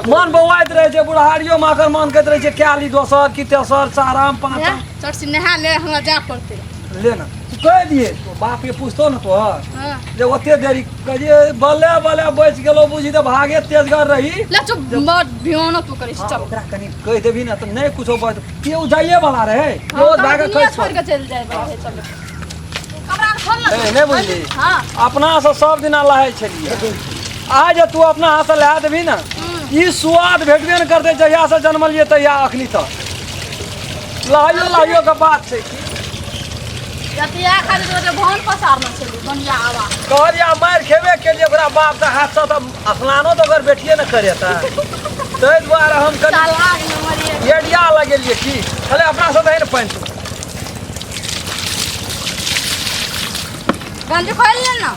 मन बौआइत रहै छै। बुढ़ारियोमे एकर मन कहैत रहै छै कए ली दोसर कि तेसर चारम पाँचम। चट से नहा ले, हमरा जाय पड़तै। ले ने, तू कहि दिहे तो बाप के पूछतो ने तोहर हाँ। जे ओते देरी कहिए, बल्ले बल्ले बचि गेलो बुझी तऽ भागे तेजगर रही। ले चुप, बड़ भियानक तू करै छी। हाँ, चल। ओकरा कनि कहि देबही ने तऽ नहि कुछो बज के ओ जाइए वाला रहै। हाँ, ओ तब भागे दुनिया खसि छोड़ पड़ल। के चलि जाय बला है। चल, कपड़ा खोल ना। ए, नहि बुझली? हाँ। अपना से सब दिना लहै छलियै, आइ जे तू अपना हाथ से लहा देबही ने, ई स्वाद भेटबे ने करतै। जहिया से जन्मलियै तहिया अखनी तक लहाइयो लहाइयो के बात छै की। जतिया खाली तो जे भन पसारने छली बनिया आवा। कहलियै मारि खेबे केलियै ओकरा बाप के हाथ से तऽ स्नानो तऽ ओकर बेटिए ने करेतै, ताहि दुआरे हम कनि चालाक नंबर एक। एडिया लगेलियै की छलै अपना से दही ने पानि तू। गंजी खोल ले ना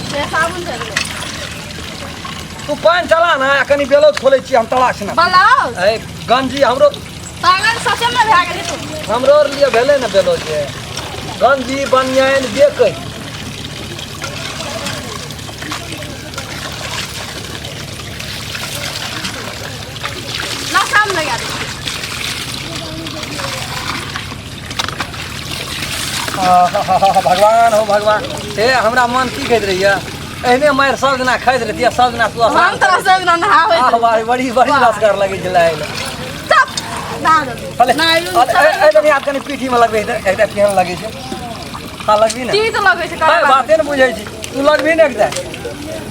से साबुन दे दे। तू पानि चला ने आ कनि बेलौज खोलै छी हम तलाक से। ब्लाउज ए गंजी हमरो। पागल सचे में भए गेली तू। हमरो आर लिए भेलै ने बेलौज, गंजी बनियान जे कही। ला साबुन लगा दे। आहा, भगवान हो भगवान, हे हमरा मन की कहैत रहिए, एहने मारि सब दिना खाइत रहतियै सब दिना तू हम तोरा सब दिना नहाबै। आह भाई, बड़ी बड़ी रसगर लगै छलै। चुप, नहा जल्दी। भले नहाइयो। ए कनि आब कनि पीठीमे लगबै तऽ एकटा केहन लगै छै। हाँ, लगबी ने। तीत लगै छै। है, बाते ने बुझै छी तू, लगबी ने एकटा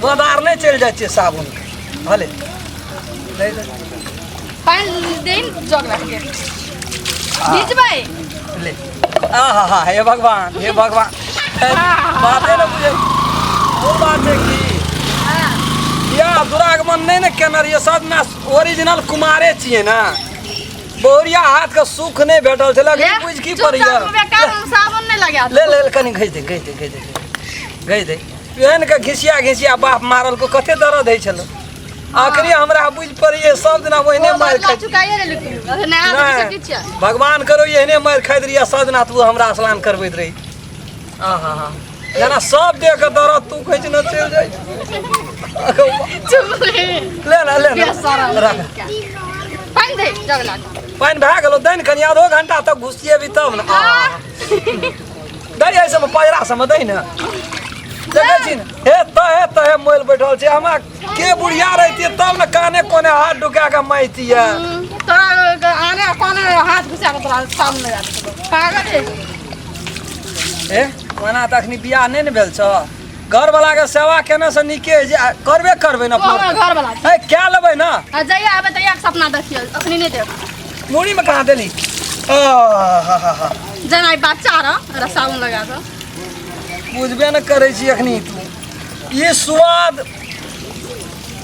गोदार नहि चलि जाइ छियै साबुन भले दे दे। पानि दे जग रख के भिजबै। ले, आहा हा, हे भगवान, हे भगवान, हे, बाते ने बुझै ओ बात छै की। बियाह दुरागमन नहि ने केने रहियै, सब ने ओरिजिनल कुमारे छियै ने, बहुरिया हाथ के सुख नहि भेटल छै। लेकिन बुझि की पड़ैया? चुपचाप बेकार साबुन नहि लगा। ले ले ले, कनि घसि दे, घसि दे, घसि दे, घसि दे। एहन के घिसिया घिसिया बाप मारल को कते दर्द होइ छलै। आखिरी हमरा बुझि पड़ैए सब दिना ओहिने ओ मारि बदला खाइत चुकाइए लेलू तू अरे नया आदमी नहि। सब किछु छै भगवान करो एहने मारि खाइत रही आ सब दिना तू हमरा स्नान करबैत रही। आहा हा जेना सब देह के दर्द तू कहै छी ने चलि जाइ चुप रहे। ले ना ले ना बेशरम राख। पानि दे जग लाग पानि भए गेलो दैन कनि आधो घंटा तक घुसिएबी तब ने। आहा। दै एहि सबमे पजरा सबमे दै ने देखै छी ने हे तहे तहे मोल बैठल छै। हमरा के बुढ़िया रहितियै तब ने काने कोने हाथ ढुका के माइतियै। तोरा आने कोने हाथ घुसा के तोरा सामने लगा देतौ। पागल छै। ए ओना तऽ अखनी बियाह नहि ने भेल छौ। घरवला के सेवा केने से नीके जे करबे करबै ने। तू हमर घरवला छी। हे क्या लेबै ने? आ जहिया आबे तहिया के सपना देखियो, अखनी नहि देख। मुड़ी में कहाँ देली? आहा। जेना ई बच्चा रह, एकरा साबुन लगा कऽ। बुझबे ने करै छी अखनी तू। ई स्वाद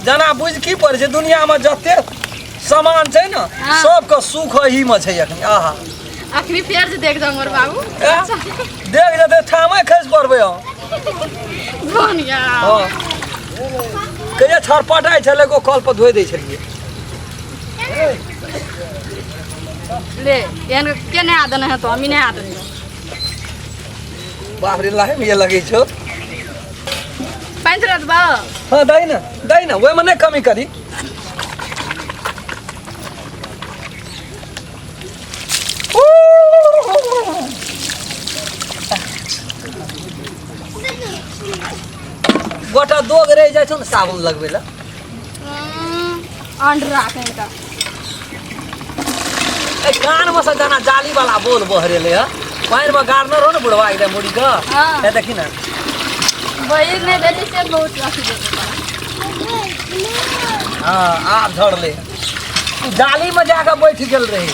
जेना बुझ की पड़ै छै दुनिया में जते सामान छै ने हाँ। सबके सुख एही में छै अखनी। आहा अखनी फेर जे देख जाउ मोर बाबू। ए? देख जेतै ठामे खसि पड़बै हम। बढ़िया। हाँ कहिया छरपटाइ छलै एगो कल पर धोइ दै छलियै। ले एहन के नहा देने हेतौ? हम ही नहा देलियौ। बाप रे लाहे में ये लगै छौ। पानि तोरा देबौ? हाँ दै ने दै ने ओहिमे नहि कमी करी। गोटा दोग रहि जाइ छौ ने साबुन लगबै लए। अंडरा कनिका। ए कान में से जेना जाली वाला बोल बहरेले है। पानि में गाड़ने रहो ने बुढ़वा एकदम मुड़ी के। हाँ। ए देखी ने बहिर नहि भेली से बहुत अथी देतौ। हाँ आब झड़ले तू जाली में जाके बैठ गेल रही।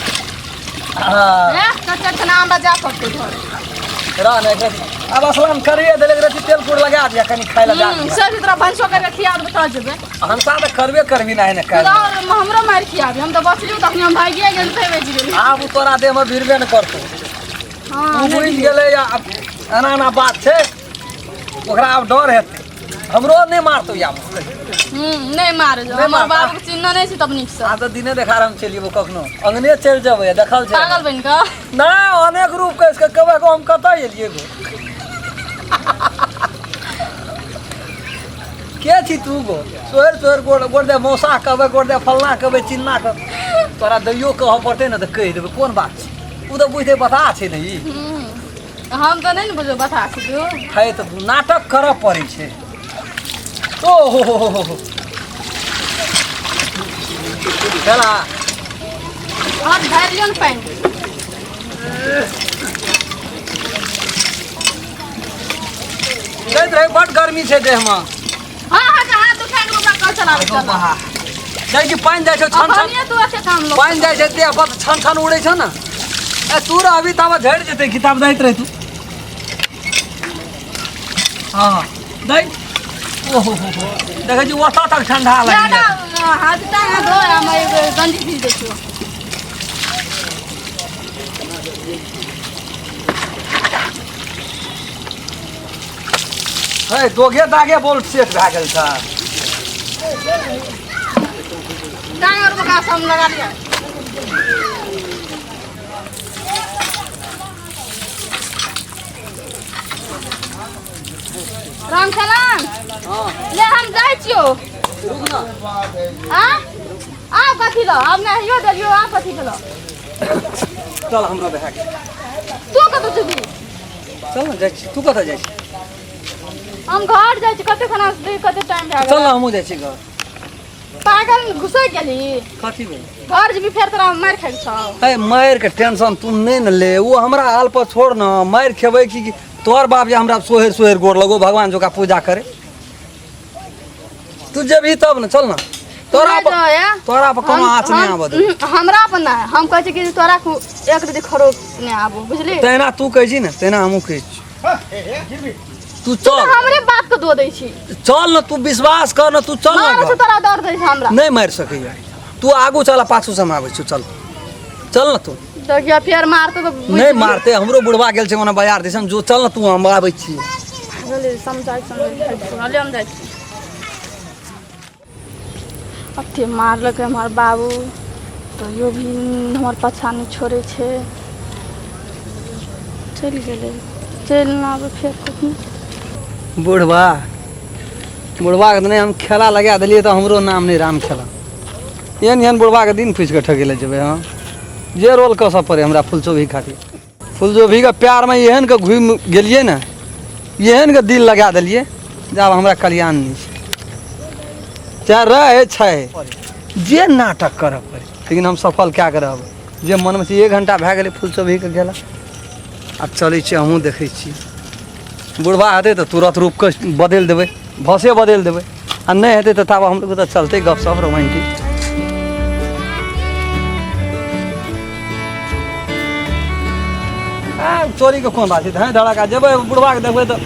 हाँ ए कच्चा छना हमरा जा पड़तौ घर। रह ने अब असलाम करिए देले रही तेल कुर लगा दिया कनी खाय लगा दिया। सब तोरा भनसो करके खिया देबौ तब जेबै। हंसा तऽ करबे करबी ना ने कर। हमरो मारि खियाबी। हम तऽ बचलियौ तखनी हम भागिए गेल फेर बचि गेली। आब उ तोरा देह में भिड़बे ने करतौ। हाँ उ बुझि गेलै आब एना एना बात छै ओकरा आब डर हेतै। हमरो नहि मारतौ आब। नहि मारे जो। नहि हमर मारतौ। बाबू के चिन्ह नहि छै तब नीक से। आब तऽ दिने देखार हम चलि जेबौ कखनो अंगने चलि जेबै देखल छै। पागल बनि कऽ? नहि अनेक रूप कहि कऽ कहबै हम कतऽ एलियै गो। के छी तू गो? सोहर सोहर गोड़ गोड़ दे मौसा कहबै गोड़ दे फलना कहबै चिन्ना कहबै तोरा दैयो कहऽ पड़तै ने तऽ कहि देबै कोन बात छै। ओ तऽ बुझतै बता छै ने ई। हम तऽ नहि ने बुझबै बता छी तू। है तऽ नाटक करऽ पड़ै छै। ओ हो हो हो हो चला। हाथ भरि लियौ ने पानि। दैत रहै बड गर्मी छै देहमे। हाँ हाँ हाथ उठा के ओकरा कल चलाबै चल। जाइ छी पानि जाइ छौ छन छन। अखनिये तू एते काम लोक। पानि जाइ छै देह पर छन छन उड़ै छौ ने। ए तू रहबी ताबे झड़ि जेतै किताब दैत रही तू। हाँ दै। ओहो हो हो देखै छी ओतऽ तक ठंडा लागि ज्यादा हाथ टांग धो हम एगो गंजी खींच दै छियौ। हे दोगे दागे बोल्ट सेट भए गेल छै। टांग और बका हम लगा लिया। राम खेलान ले हम जाइ छियौ। आ आब कथी ल आब नहियो देलियौ आब कथी ल। चल हमरा भए गेल। तू कतऽ जेबही? चल ने जाइ छी। तू कतऽ जाइ छी? हम घर जाइ छी। कते खाना कते टाइम भए चल गेल। ने हमहूँ जाइ छी घर। पागल घुसै गेली? कथी भेल? घर जेबही फेर तोरा मारि खाइके छौ। ए मारि के टेंशन तू नहि ने ले ओ हमरा हाल पर छोड़ न। मारि खेबै कि तोहर बाप जे हमरा सोहर सोहर गोर लगो भगवान जोका पूजा करे। तू जेबही तब ने चल ना। तोरा पर तोरा पर कोनो आँच नहि आबऽ देबै। हमरा पर नहि हम कहै छी कि तोरा एक रति खरो नहि आबो बुझली। तहिना तू कहै छी ने तहिना हमहूँ कहै छी। तू चल। हमरे बात के दो दै छी। चल न तू विश्वास कर न तू चल न। मारै तोरा डर दै छै हमरा। नहि मारि सकैया तू आगू चल पाछू से हम आबै छी। चल चल न तू। देखियो फेर मारतौ तऽ नहि मारतै। हमरो बुढ़वा गेल छै ओना बाजार दिसन जो चल न तू हम आबै छी। समझाइ समझाइ हम जाइ छी। अते मारलकै हमर बाबू तैयो भी हमर पाछा नहि छोड़ै छै चलि गेलै चलि नहि आबै फेर कखनो बुढ़बा बुढ़बाके तऽ नहि हम खेला लगा देलियै तऽ हमरो नाम नहि राम खेला एहन एहन बुढ़बाके दिन फुसि कऽ ठकै लए जेबै हम जे रोल कसऽ पड़ै हमरा फुलचोभी खातिर फुलचोभीके प्यारमे एहन के घुमि गेलियै ने एहन के दिल लगा देलियै जे आब हमरा कल्याण नहि छै चाहे रहै छै जे नाटक करऽ पड़ै लेकिन हम सफल कए कऽ रहबै जे मनमे छै एक घण्टा भए गेलै फुलचोभीके गेला आब चलै छियै हमहूँ देखै छियै बुढ़बा हेतै तऽ तुरत रूपके बदलि देबै भसे बदलि देबै आ नहि हेतै तऽ ताबे हमरो तऽ चलतै गपशप रोमांटिक आ चोरीके कोन बात छै धैं धड़ाका जेबै बुढ़बाके देखबै तऽ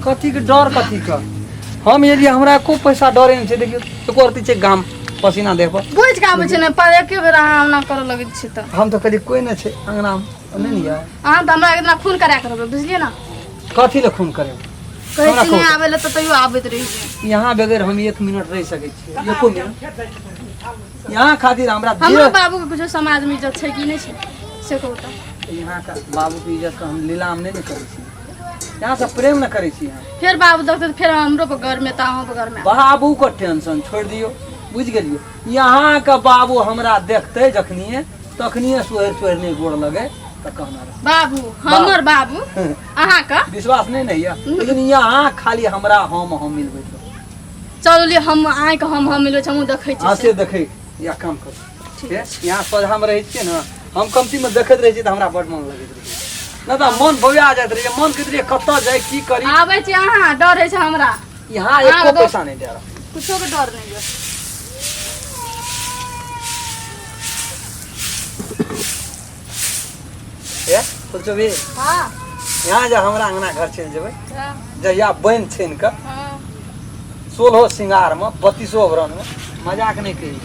कथीके डर कथीके हम यदि हमरा एको पैसा डरे नहि छै देखियौ एको रत्ती छै गाम पसीना देह पर बुझि कऽ आबै छै ने पर एके बेर अहाँ ओना करऽ लगै छी तऽ हम तऽ कहलियै कोइ नहि छै अङ्गनामे नहि ने यऽ अहाँ तऽ हमरा एक दिना खून करा के रहबै बुझलियै ने कथी लए खून करेबै कहै हमरा छी नहि कहू। आबै लए तऽ तैयो आबैत रहै छै यहाँ बगैर हम एक मिनट रहि सकै छियै एको मिनट यहाँ खातिर हमरा हमरो जे बाबूके कुछो समाजमे इज्जत छै कि नहि छै से कहू तऽ यहाँके बाबूके इज्जत हम लीलाम नहि ने करै छी यहाँ से प्रेम न करै छी अहाँ फेर बाबू देखतै तऽ फेर हमरो पर गर्मे तऽ अहूँ पर गर्मे बाबू के टेंशन छोड़ि दियौ बुझि गेलियै यहाँके बाबू हमरा देखतै जखनिए तखनिए सोहरि सोहरि नहि गोड़ लगे तऽ कहना रहै। बाबू हमर बाबू अहाँके विश्वास नहि ने यऽ लेकिन यहाँ खाली हमरा हम मिलबैत रहू चलू लिअ हम अहाँके हम मिलबै छी हमहूँ देखै अहाँ छी से देखै या काम करू ठीक यहाँ सोझामे रहै छियै ने हम कमतीमे देखैत रहै छियै तऽ हमरा बड्ड मन लगैत रहै नहि तऽ मन बौआ जाइत रहै मन कहैत रहै कतऽ जाइ की करी आबै छी अहाँ डर होइ छै हमरा यहाँ एको पैसा नहि दे रहल कुछो के डर नहि यऽ ए फुलचोभी हाँ यहाँ जे हमरा अंगना घर चलि जेबै हाँ जहिया बनि छानि कऽ हाँ सोलहो सिंगारमे बत्तीसो अभरणमे मजाक नहि कही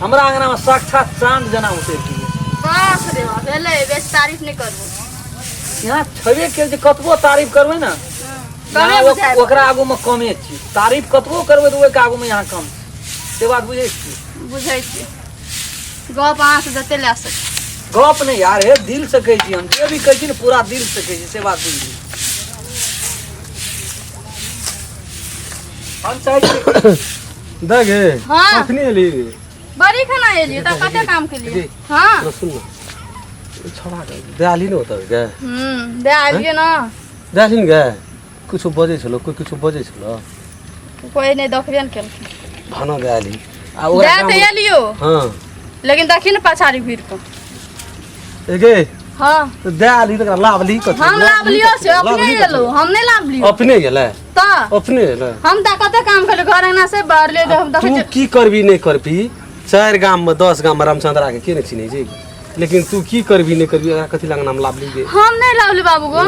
हमरा अंगनामे साक्षात चाँद जेना उतरि गेलै बाप रे बाप भेलै बेसी तारीफ नहि करबो यहाँ छेबे केल जे कतबो तारीफ करबै ने कमे यहाँ बुझायत। ओकरा आगूमे कमे छी तारीफ कतबो करबै तऽ ओहिके आगूमे यहाँ कम छी। से बात बुझै छी बुझै छी गप अहाँसँ जते लए सकी गप नहि यार हे दिल से कहै छी हम जे भी कहै छी ने पूरा दिल से कहै छी से बात बुझि लियौ। हम चाहै छी दे गे हाँ। कखनी एली बड़ी खाना एलियै तऽ कते काम केलियै जी। हाँ ना सुन ना छौड़ा के दयाली ने होता गे हम्म दे आलियै ना दयाली ने गे कुछो बजै छलो कोइ कुछो बजै छलो कोइ नहि देखबे ने केलखिन भाना दयाली आ दे ओकरा तऽ एलियो हाँ लेकिन देखी ने पछाड़ी घुरि कऽ ए गे हाँ तऽ दयाली तकरा लाभली कथी हम लाभ लियो से अपने एलो हम नहि लाभ लियो अपने गेलै तऽ अपने एलै हम तऽ कते काम केलियै घर अंगना से बाहर ले हम देखै तू छियै की करबी नहि करबी चारि गाममे 10 गाममे रामचंद्रा के के नहि चिन्है छै लेकिन तू की करबी नहि करबी ओकरा कथी लग नाम लाभली गे हम नहि लाभली बाबू गो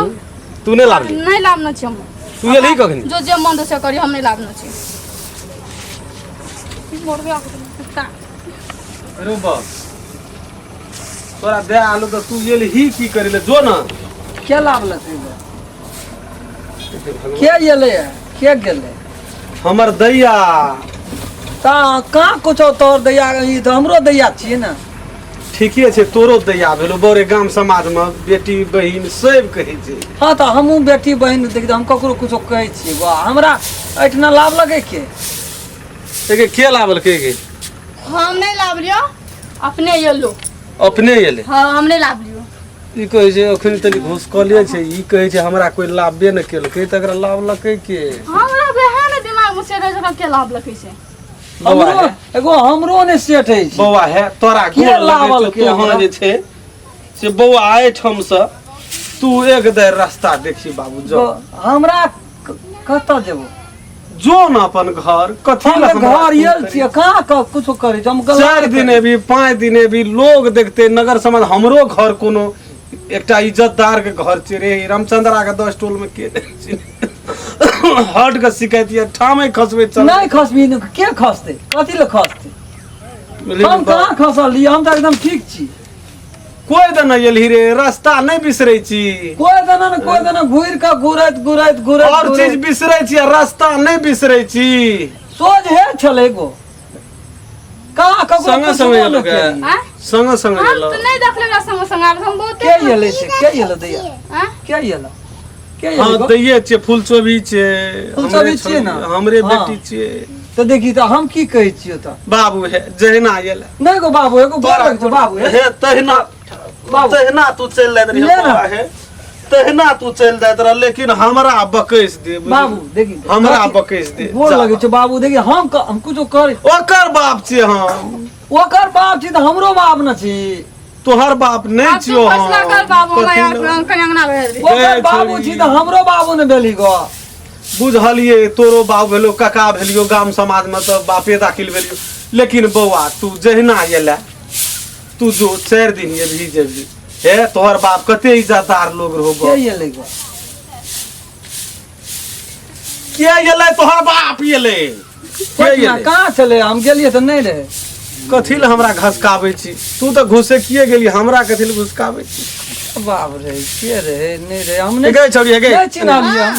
तू नहि लाभली नहि लाभने छी हम तू एलही कखनी जो जे मन से करी हम नहि लाभने छी मरबे कुत्ता अरे बा तोरा दे आलू तऽ तू एलही की करै ले जो ना के लाभ लेतै गे? के एलै के गेलै हमर दैया तऽ कहाँ कुछो तोहर दैया ई तऽ हमरो दैया छियै ने ठीके छै तोरो दैया भेलो बड़े गाम समाजमे बेटी बहिन सब कहै छै हँ तऽ हमहूँ बेटी बहिन देख हम ककरो कुछो कहै छियै वाह हमरा एहिठिना लाभ लगै के एगे के लाबलकै गे हम नहि लाभ लियो अपने एलो अपने एलै हाँ हम नहि लाभ लियो ई कहै छै अखन तनी घुसकले छै ई कहै छै हमरा कोइ लाभबे नहि केलकै तऽ एकरा लाभलकै के हमरा वएह ने दिमाग में सेट होइ छै हमरा के लाभ लकै छै बौआ हमरो हे एगो हमरो नहि सेट होइ छै बौआ हे तोरा के गोर लगै छौ लावलकै तोहर हमरा? जे छै से बौआ एहिठामसँ तू एक दर रास्ता देखी बाबू जो हमरा कतऽ जेबो जो न अपन घर कथी हम लए तऽ हमरा घर फोन आयल करै? छियै कहाँ कुछो करै छी हम गलत 4 दिन अभी 5 दिन अभी लोग देखते नगर समाज हमरो घर कोनो एकटा इज्जतदार के घर छै रे रामचंद्रा के 10 टोल में के हट के शिकायत ये ठामे खसबे चल नहि खसबी के खसतै कथी लए खसतै बुझलियै हम ने? कहाँ खसल रहियै हम तऽ एकदम ठीक छी कोई दना एलही रे रास्ता नहीं बिसरै छी कोई दना ने कोई दना घुरि कऽ घुरैत घुरैत घुरैत और चीज घुरैत। बिसरै छी आ रास्ता नहीं बिसरै छी सोझ हे छलै गो कहाँ ककरो संगे पुछबो संगे नहि एलौ गे। केलियै। आँय? संगे संगे हम एलौ तऽ नहि देखले ओकरा संग संग आबै हम बहुते के एलै से के एलै दैया आँय? के एलै के हाँ एलै गो? दैये छियै फूलचोभी छियै फूलचोभी हमरे छियै ने? हमरे हाँ। बेटी छियै तऽ देखी तऽ हम की कहै छियौ तऽ बाबू हे जहिना एलै नहि गो बाबू एगो गोर लगै छौ बाबू हे हे तहिना बाबू। तहिना तू चलि जाइत रही ले ना। बौआ हे तहिना तू चलि जाइत रह लेकिन हमरा बकैस दे बुझली? बाबू देखी हमरा बकैस दे गोर जा। लगै छौ बाबू देखी हम कुछो करी ओकर बाप छियै हम ओकर बाप छी तऽ हमरो बाप न छी तोहर बाप नहि आब तू छियौ फैसला हम कर बाबू कथी हमरा लए? कनि अंगना भेज दे ओकर बाबू छोड़ी। छी तऽ हमरो बाबू ने भेली गो बुझलियै तोरो बाप भेलो काका भेलियो गाम समाजमे तऽ बापे दाखिल भेलियो लेकिन बौआ तू जहिना एलै तू जो 4 दिन एबही जेबही हे तोहर बाप कते इज्जतदार लोग रहो के एलै गो के एलै तोहर बाप एलै के पटना एलै कहाँ छलै हम गेलियै तऽ नहि रहै कथी लए हमरा घसकाबै छी तू तऽ घुसे किए गेली हमरा कथी लए घुसकाबै छी बाप रे के रहै नहि रहै हम नहि गै छौड़ी गै नहि चिन्हलियै हम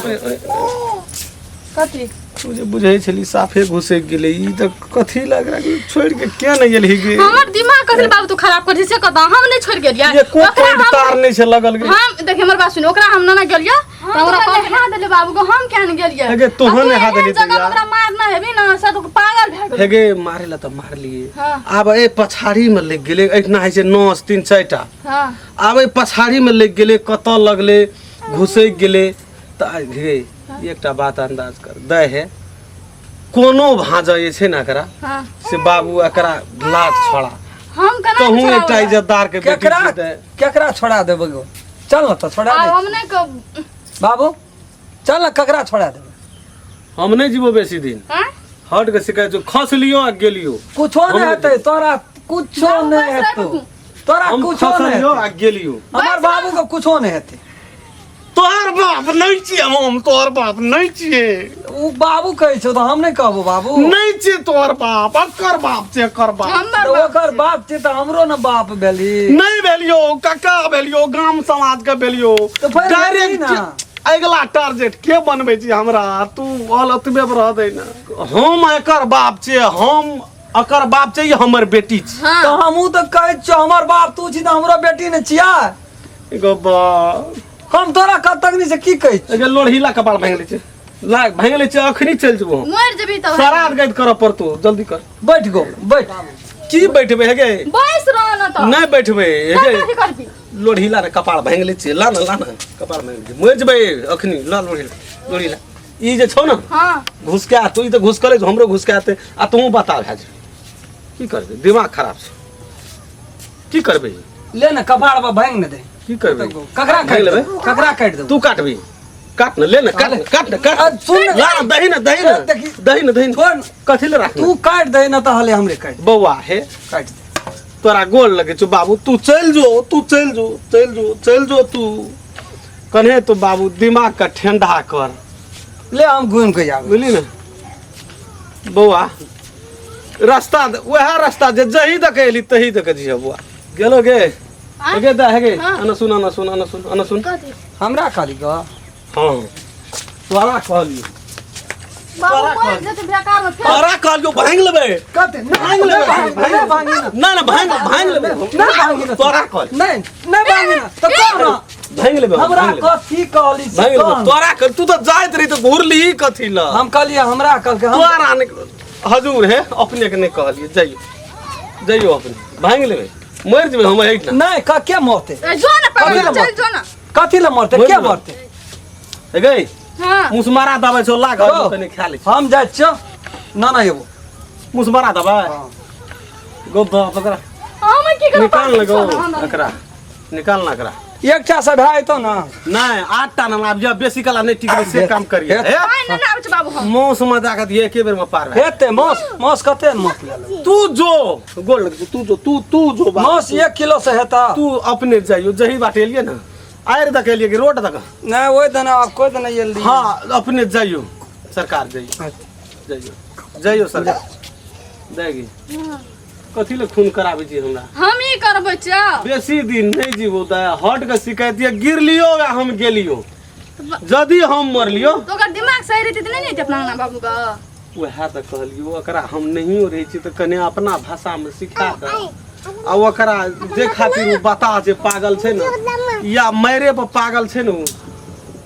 कथी तू जे बुझै छली साफे घुसैक गेलै ई तऽ कथी लए एकरा के छोड़ि के किया नहि गेलही गे हमर दिमाग कथी लए बाबू तू खराब कर से कत हम नहीं छोड़ गेलियै एको ओकरा पॉइंट हम तार नहि छै लगल गे हम देखिए हमर बात सुन ओकरा हम ना गेलियै तऽ ओकरा कहल नहा देले बाबू को हम केहन गेलियै हेगे, तोहन आ तू नहा एहन देली जगह तैयार। ओकरा मारना हेबी ना से तो पागल भए गेलै हेगे मारे ला तऽ मारलिए हाँ। आब एहि पछाड़ी मे लागि गेलै एहिठिना होइ छै नस 3 4 टा हां आब एहि पछाड़ी मे लागि गेलै कतऽ लगलै घुसैक गेलै तऽ हे एकटा बात अंदाज कर दै हे कोनो भाँजा जे छै ने एकरा हां से बाबू एकरा लात छोड़ा हम केना तहूँ छोड़ाबै? एकटा इज्जतदार के बेटी केकरा छी तऽ केकरा छोड़ा देबै गो चल न तऽ छोड़ा आब दे हम नहीं कह बाबू चल न ककरा छोड़ा देबै हम नहि जीबो बेसी दिन हां हट के शिकायत जो खस लियो आ गेलियो कुछो हम नहि नहि हेतै तोरा कुछो बाबू, नहि बस हेतौ राखू। तोरा हम कुछो खस नहि लियो हेतौ आ गेलियो हमर बाबू के कुछो नहि हेतै तोहर बाप नहि छियै हम तोहर बाप नहि छियै ओ बाबू कहै छौ तऽ हम नहि कहबो बाबू नहि छियै तोहर बाप अकर बाप छियै एकर बाप हमर तऽ ओकर बाप छै तऽ हमरो ने बाप भेली नहि भेलियो काका भेलियो गाम समाज के भेलियो तऽ फेर डायरेक्ट भेली ना। अगिला टारगेट के बनबै छी हमरा तू ऑल ओतबे पर रह दे ना हम एकर बाप छियै हम एकर बाप छियै ई हमर बेटी छी हां तऽ हमहूँ तऽ कहै छियौ हमर बाप तू छी तऽ हमरो बेटी ने छियै एगो बा हम तोरा कब तक नहीं से की कहै छी एगो लोढ़ीला कपार भांगि लै छै लाग भांगि लै छै अखनी चलि जेबो हम मर जेबी तब सराद गैद करऽ पड़तौ जल्दी कर बैठ गो बैठ की बैठबै हे गे बैस रह न तऽ नहि बैठबै हे गे कथी करबी लोढ़ीला रे कपार भांगि लै छियै ला ने ला ने कपार भांगि लै छियै मरि जेबै अखनी ला लोढ़ीला लोढ़ीला ई जे छौ ने हाँ घुसका तू ई तऽ घुसकले छौ हमरो घुसका आ तोहूँ बता भए जेबै की करबै दिमाग खराब छै की करबै ले ने कपार पर भांगि ने दे की करबै ककरा काटि भांगि लेबै देबै ककरा काटि देबै तू काटबी काट ने ले ने काट ने काट ने काट आ, सुन ने। ला ने, दही ने दही ने देखी। दही ने दही ने छोड़ ने। कथी ले राख तू काटि दे ना तऽ हले हमरे काटि दे बौआ हे काटि दे तोरा गोल लगे छौ बाबू तू चलि जो तू चलि जो चलि जो चलि जो तू कन्हे तू बाबू दिमाग के ठंडा कर ले हम घूमि के आबै बुझली ने बौआ रास्ता वएह रास्ता जे जही दऽ के एली तही दऽ के जिह बौआ गेलो गे गे दा हे गे हाँ। अना सुन अना सुन अना सुन अना सुन कथी हमरा कहली ग हाँ तोरा कहलियो बाबू मर जेतै बेकार में फेर तोरा कहलियो भांगि लेबै कते भांगि लेबै नहि भांगी ना ना ना भांगि भांगि लेबै नहि भांगी ना तोरा कहलियो नहि नहि भांगी ना तऽ कह ना भांगि लेबै हमरा भांगि लेबै कथी कहली से भांगि कह लेबै ना। तोरा कह तू तऽ जाइत रही तऽ घुरली कथी लए हम कहलियै हमरा कहलकै हम तोरा नहि हजूर हे अपने के नहि कहलियै जइयो जइयो अपने भांगि लेबै मरि जेबै हम एहिठाम नहि क के मरतै ए, जो ना कथी पागल लए चल मरतै? जो ना कथी लए मरतै मरि के जेबै। मरतै हे गई हाँ मुसमारा दबाइ छौ ला घर गो। कनि खा लै छी हम जाइ छियौ ना ना एबो मुसमारा दबाइ गो बाप एकरा हम की करब निकाल ने गो छोड़, हम- एकरा निकाल ना एकरा एकटा से भए जेतौ ने। नहि, 8टा ना आब जब बेसी कला नहि टिकबै से काम करिए। हे। आइ नहि आबै छै बाबू हम। मौस में जाके दिए एके बेर में पार भए। हेतै मास, मास कते मास लए लेबै? तू जो गोल लग तू जो तू तू जो बाबू। मास 1 किलो से हेता। तू अपने जाइयो जही बाटे एलिए ना, आयर तक एलिए कि रोड तक? नहीं ओहि दना आब कोइ दना एल रहियै। हाँ अपने जाइयो सरकार, जाइयो जाइयो जाइयो सरकार जाएगी। कथी ले खून कराबै छी हमरा? हम ही करबै छौ। बेसी दिन नहीं जीबो दया, हट के शिकायत ये गिर लियो या हम गेलियो, यदि हम मरलियो तो ओकर दिमाग सही रहतै तऽ नहि ने हेतै अपना अंगना बाबू के। वएह तऽ कहलियो ओकरा हम नहियो रहै छी तऽ कने अपना भाषामे सिखा कऽ आ ओकरा जे खातिर ओ बता छै पागल छै ने या मारे पर पागल छै ने ओ,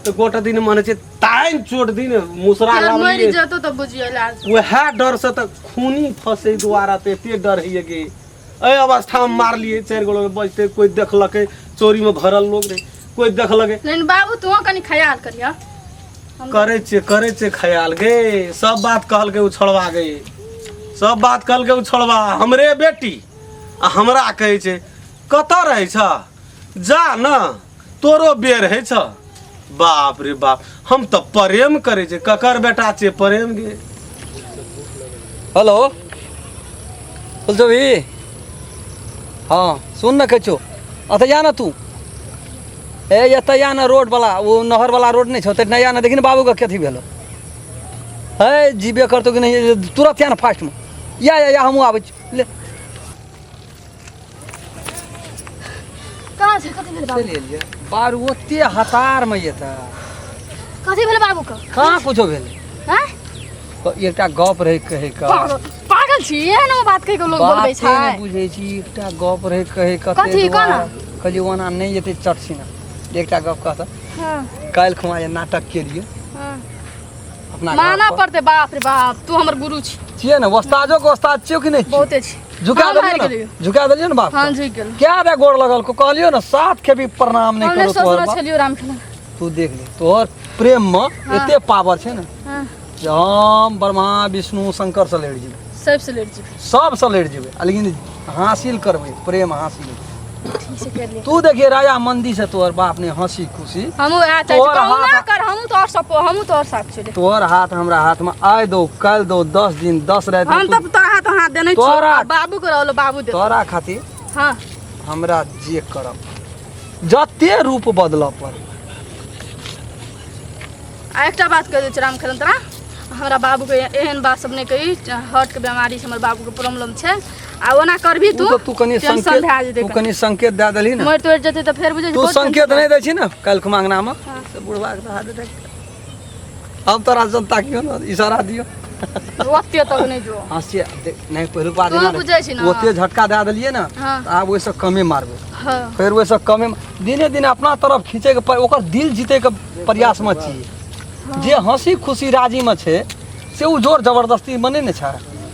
तऽ गोटे दिन मानै छै ताइन चोट दिन मुसरा फेर मरि लाबलियै। जेतौ तऽ बुझियो इलाज। वएह डर से तऽ खूनी फंसे दुआरा तऽ एते डर होइए कि एहि अवस्थामे मारलियै 4 गो लोग बचतै, कोइ देखलकै चोरीमे भरल लोग रहै, कोइ देखलकै। लेकिन बाबू तू कनि ख्याल करिह। करै छियै, करै छियै ख्याल गे। सब बात कहलकै ओ छोड़वा गे, सब बात कहलकै ओ छोड़वा हमरे बेटी आ हमरा कहै छै कतऽ रहै छ जा न तोरो बेर होइ छ। बाप रे बाप, हम तऽ प्रेम करै छियै, ककर बेटा छियै प्रेम गे। हेलो फुलचोभी, हाँ सुन न कहै छौ, अतऽ जा न तू, ए एतऽ या न रोड वाला ओ नहर वाला रोड नहीं छौ तऽ या न देखी न बाबू के कथी भेलो है, जीबे करतौ कि नहीं, तुरंत या न फास्ट में या या या हमहूँ आबै छी ले। कहाँ छै? कथी भेल बाबू? चलि एलियै बारू ओते हतार में एतऽ। कथी भेल बाबू के? कहाँ कुछो भेलै। हैं? एकटा गप रहै कहै के। पागल पागल छी, एहन बात कहि के लोग बोलबै बाते छै। नहि बुझै छी, एकटा गप रहै कहै के। कथी? कोना? कहलियै ओना नहि जेतै चटसिना, एकटा गप कहत। हाँ। काल्हि खुमा जे नाटक केलियै हाँ। अपना घर माना पर। पड़तै। बाप रे बाप, तू हमर गुरु छी। छियै ने, ओस्ताजो के ओस्ताद छियौ कि नहि छियै? बहुते छी। झुका हम देलियै हारि ने? गेलियै। झुका देलियै ने बाप? हाँ, झुकि गेल। क्या रे गोर लगल को कहलियो ने 7 खेपी प्रणाम नहि हम नहि करो तोहर सोचने बाप। छलियौ राम खेलन। तू देख ले तोहर प्रेम में एते पावर छै ने हाँ। जे हम ब्रह्मा विष्णु शंकर से लड़ि जेबै, सब से लड़ि जेबै, सब से लड़ि जेबै, आ लेकिन हासिल करबै प्रेम हासिल। ठीक से कर ले। तू देखिए राजा मंदी से तोहर बाप ने हंसी खुशी। हमहूँ वएह चाहै छी। तोहर कहुना हाथ- कर, हमहूँ तोहर सपो, हमहूँ तोहर साथ छेलै। तोहर हाथ हमरा हाथ में आइ दो काल्हि दो 10 दिन 10 राति हम तऽ तोरा हाथ हाथ देने छियौ। तोरा- बाबू के रहलो बाबू दे। तोरा खातिर हाँ हमरा जे करब जते रूप बदलऽ पड़े। आ एकटा बात कहि दै छी राम खेलन तोरा, हमरा बाबूके एहन बात सब नहि कही, हार्टके बेमारी छै हमर बाबूके, प्रॉब्लम छै, आ ओना करबही तू तू तऽ तू कनि टेंशन संकेत भए जेतै, तू कनि संकेत दए देलही ने, मरि तोड़ि जेतै तऽ फेर बुझै तू संकेत नहि दै छी ने काल्हि खुमा अंगनामे से बुढ़बाके तऽ हार्ट अटैक। हम तोरा जनता कियो ने इशारा दियो। ओते तक नहि जो। हँ से नहि पहिलुक बात तू एना बुझै छी ने। ओते झटका दए देलियै ने हाँ। तऽ आब ओहिसँ कमे मारबै। हाँ। फेर ओहिसँ कमे दिने दिन अपना तरफ खींचैके ओकर दिल जीतैके प्रयासमे छी। जे हंसी खुशी राजीमे छै से ओ जोर जबरदस्तीमे नहि ने छै।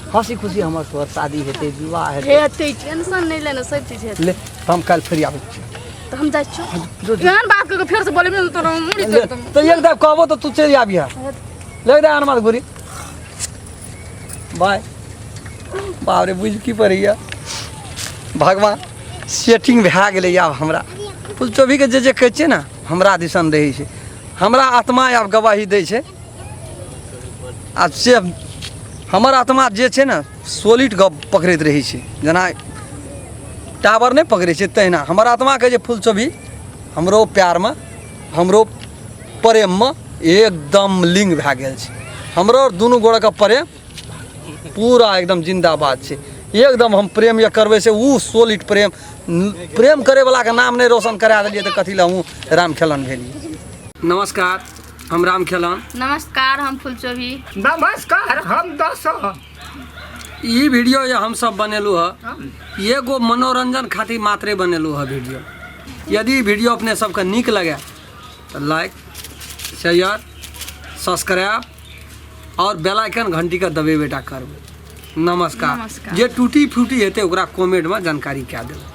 हंसी खुशी हमर तोहर शादी हेतै, विवाह हेतै। हेतै, टेंशन नहि लेना, सब चीज हेतै। ले तऽ हम काल्हि फेर आबै छी। तऽ हम जाइ छियौ। एहन बात कऽ के फेर से बोलेबी ने तोरा मुड़ी ले, तोड़ि देबौ। तऽ एक दाब कहबो तऽ तू चलि आबिहे। ले दे हनुमान घुरी बाय। बाप रे बुझ की पड़ैया भगवान, सेटिंग भए गेलै आब हमरा। फुलचोभीके जे जे कहै छियै ने हमरा दिसन रहै छै, हमरा आत्मा आब गवाही दै छै। आ से हमर आत्मा जे छै ने सोलिड गप पकड़ैत रहै छै, जेना टावर नहि पकड़ै छै तहिना हमर आत्मा कहै छै फुलचोभी हमरो प्यारमे हमरो प्रेममे एकदम लिंग भए गेल छै। हमरो दुनू गोड़ेके प्रेम पूरा एकदम जिंदाबाद छै। एकदम हम प्रेम जे करबै से ओ सोलिड प्रेम, प्रेम करैवलाके नाम नहि रोशन करा देलियै तऽ कथी लए हमहूँ राम खेलन भेलियै। नमस्कार, हम राम खेलन। नमस्कार, हम फुलचोभी। नमस्कार, हम दर्शन। ई वीडियो जे हमसब बनेलहुँ हँ एगो मनोरंजन खातिर मात्रे बनेलहुँ हँ वीडियो। यदि वीडियो अपने सबके नीक लगे तऽ लाइक शेयर सब्सक्राइब और बेल आइकन घंटी के दबेबे टा करबै। नमस्कार। नमस्कार। जे टूटी फूटी हेतै ओकरा कमेंटमे जानकारी कए देबै।